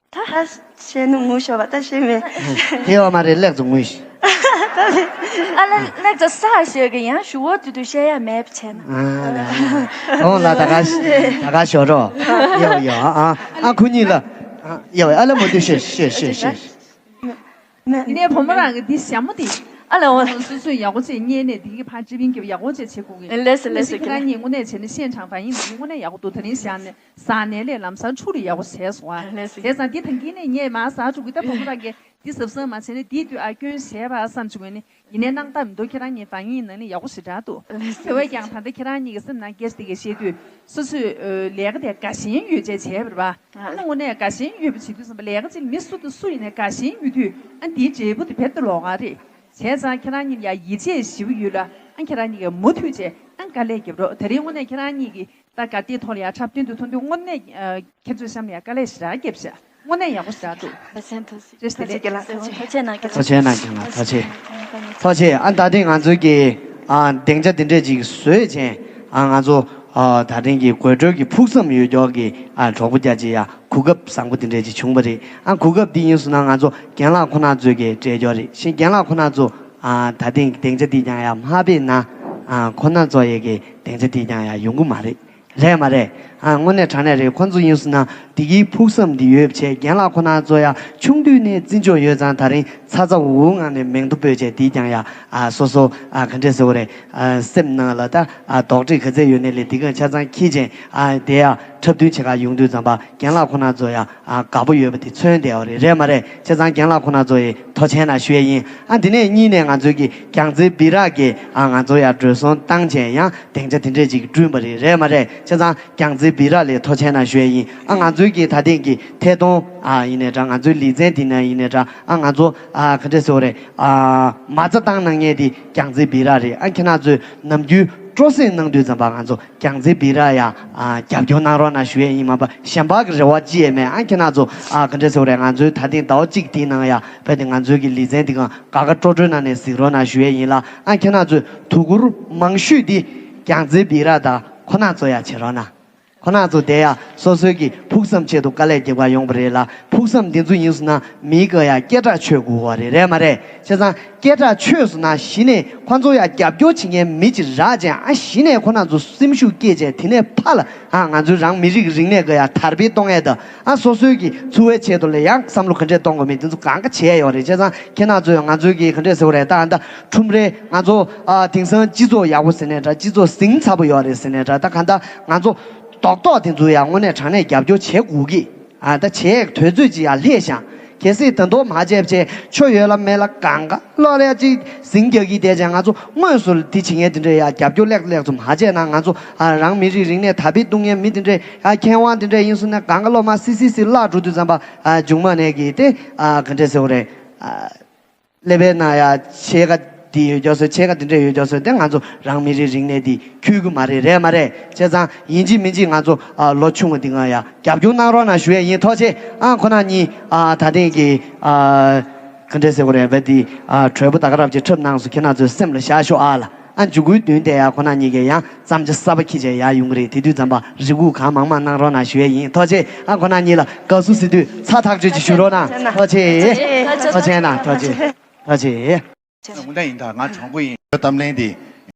ད་ཧ་བཤད་ནི་ངུ་ཤོར་བ་ད་ཤེས་མེད། དེ་ཡོད་མ་རེད་ལེགས་སུ་ངུས་ཤིག་ཨ་ལ་ལ་ད་ས་ཞོད་གི་ཡང་ཞུ་བོ་དུ་དུ་བཤད་ཡ་མེད་པ་བྱས་ན། ཨ་ལ་ཨོ་ལ་ད་ག་ད་ག་ཞོ་རོ། ཡོ་ཡོ་ཨ་ཨ་ཁུ་གཉིས་ལ་ཨ་ཡོ་ཨ་ལ་མོ་དུ་ཤེ་ཤེ་ཤེ་ཤེ། དེ་ནས་བུ་མོ་རང་གི་འདི་ཞྭ་མོ་དེ། ཨ་ལ་འོ། སོ་སོས་ཡག་པོ་བྱས་རྙེད་ནས་དེ་གི་ཕར་ཅི་པིན་གྱི་ཡག་པོ་བྱས་བྱེད་དགོས་གི། ལེ་སི་ལེ་སི་ཁྱེད་རང་གཉིས་དངོས་གནས་བྱས་ན་ཤེས་བྱང་བ་ཡིན་དེ་དངོས་གནས་ཡག་པོ་འདུག་ད་རིང་ཞག་ནས་ཟ་ནས་ལས་ལམ་སང་ཕྲུ་རུ་ཡག་པོ་བྱས་སོང་ཨ། ལེ་སི། བྱས་ཙང་འདི་ཐང་གིན་ནས་རྙེད་མ་ཟ་ཕྲུ་གུ་ད་བུ་མོ་རང་གི་འདི་གཟབ་གཟབ་མ་བྱས་ནས་འདིའི་དུས་ཨ་སྐྱོན་བྱས་པ་བསམ་བྱུང་ནས། ཡིན་ནའི་སྣང་དག་མི་འདུག་ཁྱེད་རང་གཉིས་བ་ཡིན་ནང་ནས་ཡག་པོ་ཞེ་དྲག་འདུག་དེ་བས་ཀྱང་ད་ལྟ་ཁྱེད་རང་གཉིས་ཀྱི་སེམས་ནང་སྐད་ཆ་དེ་གས་བཤད་དུས་སོ་སོས་ལས་ཀ་དེ་དགའ་ཞེན་ཡོད་བྱས་བྱས་པ་རེད་པ། ཨ་ནི་དངོས་གནས་དགའ་ཞེན་ཡོད་པ་བྱེད་དུས་ཙམ་པ་ལས་ཀ་ཅིག་མི་སུ་དང་སུ་ཡིན་ནའི་དགའ་ཞེན་ཡོད་དུས་ཨ་འདིའི་འབྲས་བུ་དེ་བེད་དུ་ལོག་ག་རེད། བྱས་ཙང་ཁྱེད་རང་གཉིས་ལ་ཡང་ཡིད་ཆེས་ཞེ་པོ་ཡོད་ལ་ཨ་ཁྱེད་རང་གཉིས་ཀས་མུ་མཐུད་བྱས་ཨ་དཀའ་ལས་རྒྱབ་རོགས། ད་རིང་དངོས་གནས་ཁྱེད་རང་གཉིས་ཀྱིས་ད་ག་དེའི་ཐོག་ལ་ཡང་འཁྲབ་སྟོན་དུ་ཐོན་དུས་དངོས་གནས་ཁྱེད་ཚོའི་གཤམ་ལ་ཡང་དཀའ་ལས་ཞེ་དྲག་རྒྱབ་ཤག་དངོས་གནས་ཡག་པོ་ཞེ་དྲག་འདུག་ཐུགས་རྗེ་ཆེ། ཐུགས་རྗེ་ཆེ། ཐུགས་རྗེ་ཆེ་གནང་། ཐུགས་རྗེ་ཆེ་གནང་། ཐུགས་རྗེ་ཆེ་གནང་། ཁྱེད་ལ་ཐུགས་རྗེ་ཆེ། ཐུགས་རྗེ་ཆེ། ཨ་ད་ཐེངས་ང་ཚོའི་གི་ཨ་སྡིངས་ཆ་འདི་འདྲས་ཅིག་བཟོས་བྱས་ཨ་ང་ཚོ་ཨ་ད་ཐེངས་ཀྱི་དགོད་བྲོའི་གི་ཕུགས་བསམ་ཡོད་ཀྱོག་གི་ཨ་གྲོགས་པོ་རྒྱ་ཆེ་ཡ་གོ་སྐབས་བཟང་པོ་འདི་འདྲས་ཅིག་བྱུང་བ་རེད། ཨ་གོ་སྐབས་འདི་ཡིན་སོང་ན་ང་ཚོ་རྒན་ལགས་ཁོ་ན་ཚོས་གི་སྤྲད་ཀྱོག་རེད། ཤིང་རྒན་ལགས་ཁོ་ན་ཚོ་ཨ་ད་ཐེངས་སྡིངས་ཆ་འདི་ཀྱང་ཡ་མ་ཕེབས་ན་ཨ་ཁོ་ན་ཚོ་ཡི་གི་སྡིངས་ཆ་འདི་ཀྱང་ཡ་ཡོང་གི་མ་རེད། རེད་མ་རེད། ཨ་དངོས་གནས་དྲང་གནས་རེད། ཁོ་ཚོ་ཡིན་སོང་ན་འདི་གི་ཕུགས་བསམ་འདི་ཡོད་བྱས་རྒན་ལགས་ཁོ་ན་ཚོ་ཡ་ཆུང་དུས་ནས་བརྩི་འཇོག་ཡོད་ཙང་ད་རིང་ཚ་ཚ་འུར་འུར་ངང་ནས་མིང་ཐོ་སྤོས་བྱས་འདི་ཀྱང་ཡ་ཨ་སོ་སོ་ཨ་ག་འདྲས་ཟེར་བ་རེད། ཨ་སེམས་ནང་ལ་ད་ཨ་དོགས་འདྲི་ག་ཚད་ཡོད་ནས་ལས་འདི་ག་ཆ་ཚང་ཁྱི་ཅན་ཨ་དེ་ཡ་འཁྲབ་སྟོན་བྱེད་ག་ཡོང་དུས་ཙམ་པ་རྒན་ལགས་ཁོ་ན་ཚོ་ཡ་ཨ་དགའ་པོ་ཡོད་པ་དེ་མཚོན་བསྡད་པ་རེད། རེད་མ་རེད། བྱས་ཙང་རྒན་ལགས་ཁོ་ན་ཚོ་ཡི་ཐུགས་རྗེ་ཆེ་གནང་ཞུ་ཡས་ཡིན། ཨ་འདི་ནས་གཉིས་ནས་ང་ཚོའི་གི་རྒྱང་རྩེ་སྦི་རག་གི་ཨ་ང་ཚོ་ཡ་འགྲོ་སོང་བཏང་བྱས་ཡང་སྡིངས་ཆ་དེ་འདྲས་ཅིག་བསྐྲུན་པ་རེད། རེད་མ་རེད། བྱས་ཙང་རྒྱང་རྩེ་སྦི་རག་ལ་ཐུགས་རྗེ་ཆེ་གནང་ཞུ་ཡས་ཡིན། ཨ་ང་ཚོའི་གི་ད་ཐེངས་ཀྱི་ཐད་གཏོང་ཨ་ཡིན་ནའི་འདྲ་ང་ཚོའི་ལེ་ཚན་འདི་ན་ཡིན་ནའི་འདྲ་ཨ་ང་ཚོ་ཨ་ག་འདྲས་ཟེར་བ་རེད། ཨ་མ་རྩ་བཏང་གནང་མཁན་དེ་རྒྱང་རྩེ་སྦི་རག་རེད། ཨ་ཁྱེད་རང་ཚོས་ནམ་རྒྱུན་སྤྲོ་གསེང་གནང་དུས་ཙམ་པ་ང་ཚོ་རྒྱང་རྩེ་སྦི་རག་ཡ་ཨ་རྒྱབ་སྐྱོར་གནང་རོགས་གནང་ཞུ་ཡས་ཡིན། མ་པ་གཞན་པ་གི་རེ་བ་ཅི་ཡས་མེད། ཨ་ཁྱེད་རང་ཚོ་ཨ་ག་འདྲས་ཟེར་བ་རེད། ང་ཚོའི་ད་ཐེངས་ཟླ་བ་གཅིག་དེའི་ནང་ཡ་བས་ཏེ་ང་ཚོའི་གི་ལེ་ཚན་འདི་གང་དགའ་དགའ་སྤྲོ་སྤྲོའི་ནང་ནས་གཟིགས་རོགས་གནང་ཞུ་ཡས་ཡིན་ལ། ཨ་ཁྱེད་རང་ཚོས་དོ་ཁུར་མང་ཤོས་འདི་རྒྱང་རྩེ་སྦི་རག་དང་ཁོ་ན་ཚོ་ཡ་བྱེད་རོགས་གནང་། ཁོ་ན་ཚོ་དེ་ཡ་སོ་སོའི་གི་ཕུགས་བསམ་ཆེད་དུ་དཀའ་ལས་རྒྱབ་ག་ཡོང་བ་རེད་ལ། ཕུགས་བསམ་འདི་ཚོ་ཡིན་སོང་ན་མིའི་ཀ་ཡ་སྐད་གྲགས་ཆོད་དགོས་པ་རེད། རེད་མ་རེད། བྱས་ཙང་སྐད་གྲགས་ཆོད་སོང་ན་གཞི་ནས་ཁོ་ཚོ་ཡ་རྒྱབ་སྐྱོར་བྱེད་མཁན་མི་གཅིག་རག་ཅན་ཨ་གཞི་ནས་ཁོ་ན་ཚོ་སེམས་ཤུགས་སྐྱེད་བྱས་དེ་ནས་ཕར་ལ་ཨ་ང་ཚོའི་རང་མི་རིགས་རིག་གནས་ཀ་ཡ་དར་སྤེལ་གཏོང་ཡས་དང་ཨ་སོ་སོའི་གི་འཚོ་བའི་ཆེད་དུ་ལ་ཡང་བསམ་བློ་ག་འདྲས་གཏོང་དགོས་མིན་དེ་ཚོ་གང་ག་བྱས་ཡོད་རེད། བྱས་ཙང་ཁྱེད་རང་ཚོས་ང་ཚོའི་གི་ག་འདྲས་ཟེར་བ་རེད། ད་ཨ་ད་ཁྲོམ་རའི་ང་ཚོ་ཨ་དེང་སང་སྤྱི་ཚོགས་ཡག་པོ་ཟེར་ནས་འདྲ་སྤྱི་ཚོགས་ཟིང་ཚ་པོ་ཡོད་རེད་ཟེར་ནས་འདྲ། ད་ག་ད་ང་ཚོ་རྡོག་རྡོག་དེ་ཚོ་ཡང་དངོས་གནས་དྲང་གནས་རྒྱབ་སྐྱོར་བྱེད་དགོས་ཀི། ཨ་ད་བྱས་དུས་ཚོད་ཅིག་ཡང་ལྷས་ཤག་གལ་སྲིད་ད་དུང་མ་བྱས་བྱས་ཆོ་ཡོད་ལ་མེད་ལ་གང་ག་ལོག་ལ་ཅིག་ཟིང་རྒྱག་གི་བསྡད་བྱས་ང་ཚོ་དངོས་སུ་དེ་བྱེད་མཁན་དེ་འདྲས་ཡང་རྒྱབ་སྐྱོར་ལེགས་ལེགས་ཚོ་མ་བྱས་ན་ང་ཚོ་ཨ་རང་མི་རིགས་རིག་གནས་དར་སྤེལ་གཏོང་མཁན་མི་དེ་འདྲས་ཨ་མཁས་དབང་དེ་འདྲས་ཡིན་སོང་ན་གང་ག་ལོག་མ་སི་སི་སི་བརླག་འགྲོ་དུས་ཙམ་པ་ཨ་མཇུག་མ་ནས་གི་དེ་ཨ་ག་འདྲས་ཟེར་བ་རེད། ཨ་ཀླད་པའི་ནང་ཡ་ཕྱེད་ཀ་འདི་ཡོད་ཀྱོག་སོ་ཕྱེད་ཀ་འདི་འདྲས་ཡོད་ཀྱོག་སོ་དེ་ང་ཚོ་རང་མི་རིགས་རིག་གནས་འདི་འཁྱུད་གི་མ་རེད། རེད་མ་རེད། བྱས་ཙང་ཡིན་གཅིག་མིན་གཅིག་ང་ཚོ་ཨ་ལོ་ཆུང་བ་འདི་ང་ཡ་རྒྱབ་སྐྱོར་གནང་རོགས་གནང་ཞུ་ཡས་ཡིན། ཐུགས་རྗེ་ཆེ། ཨ་ཁོ་ན་གཉིས་ཨ་ད་ཐེངས་ཀྱི་ཨ་ག་འདྲས་ཟེར་དགོས་རེད་བས་འདི་ཨ་གྲོས་པོ་ད་ག་རབ་ཀྱི་འཁྲབ་གནང་སོང་། ཁྱེད་རང་ཚོའི་སེམས་ལ་བཞག་ཤོག་ཨ་ལ། ཨ་མཇུག་གུའི་མདུན་དེ་ཡ་ཁོ་ན་གཉིས་ཀས་ཡང་བརྩམས་བྱ་གསར་པ་འཁྱེར་བྱས་ཡར་ཡོང་གི་རེད། དེ་དུས་ཙམ་པ་རེ་སྒུག་གང་མང་མང་གནང་རོགས་གནང་ཞུ་ཡས་ཡིན། ཐུགས་རྗེ་ཆེ། ཨ་ཁོ་ན་གཉིས་ལ་དགའ་བསུ་ཟེར་དུས་ཚ་ཐག་ཆོད་ཅིག་ཞུ་རོགས་གནང་། ཐུགས་རྗེ་ཆེ། ཐུགས་རྗེ་ཆེ་གནང་། ཐུགས་རྗེ་ཆེ། ཐུགས་རྗེ་ཆེ། ད་ཡིན་ད་ང་གྲོང་པོ་ཡིན། གཏམ་གླེང་འདི་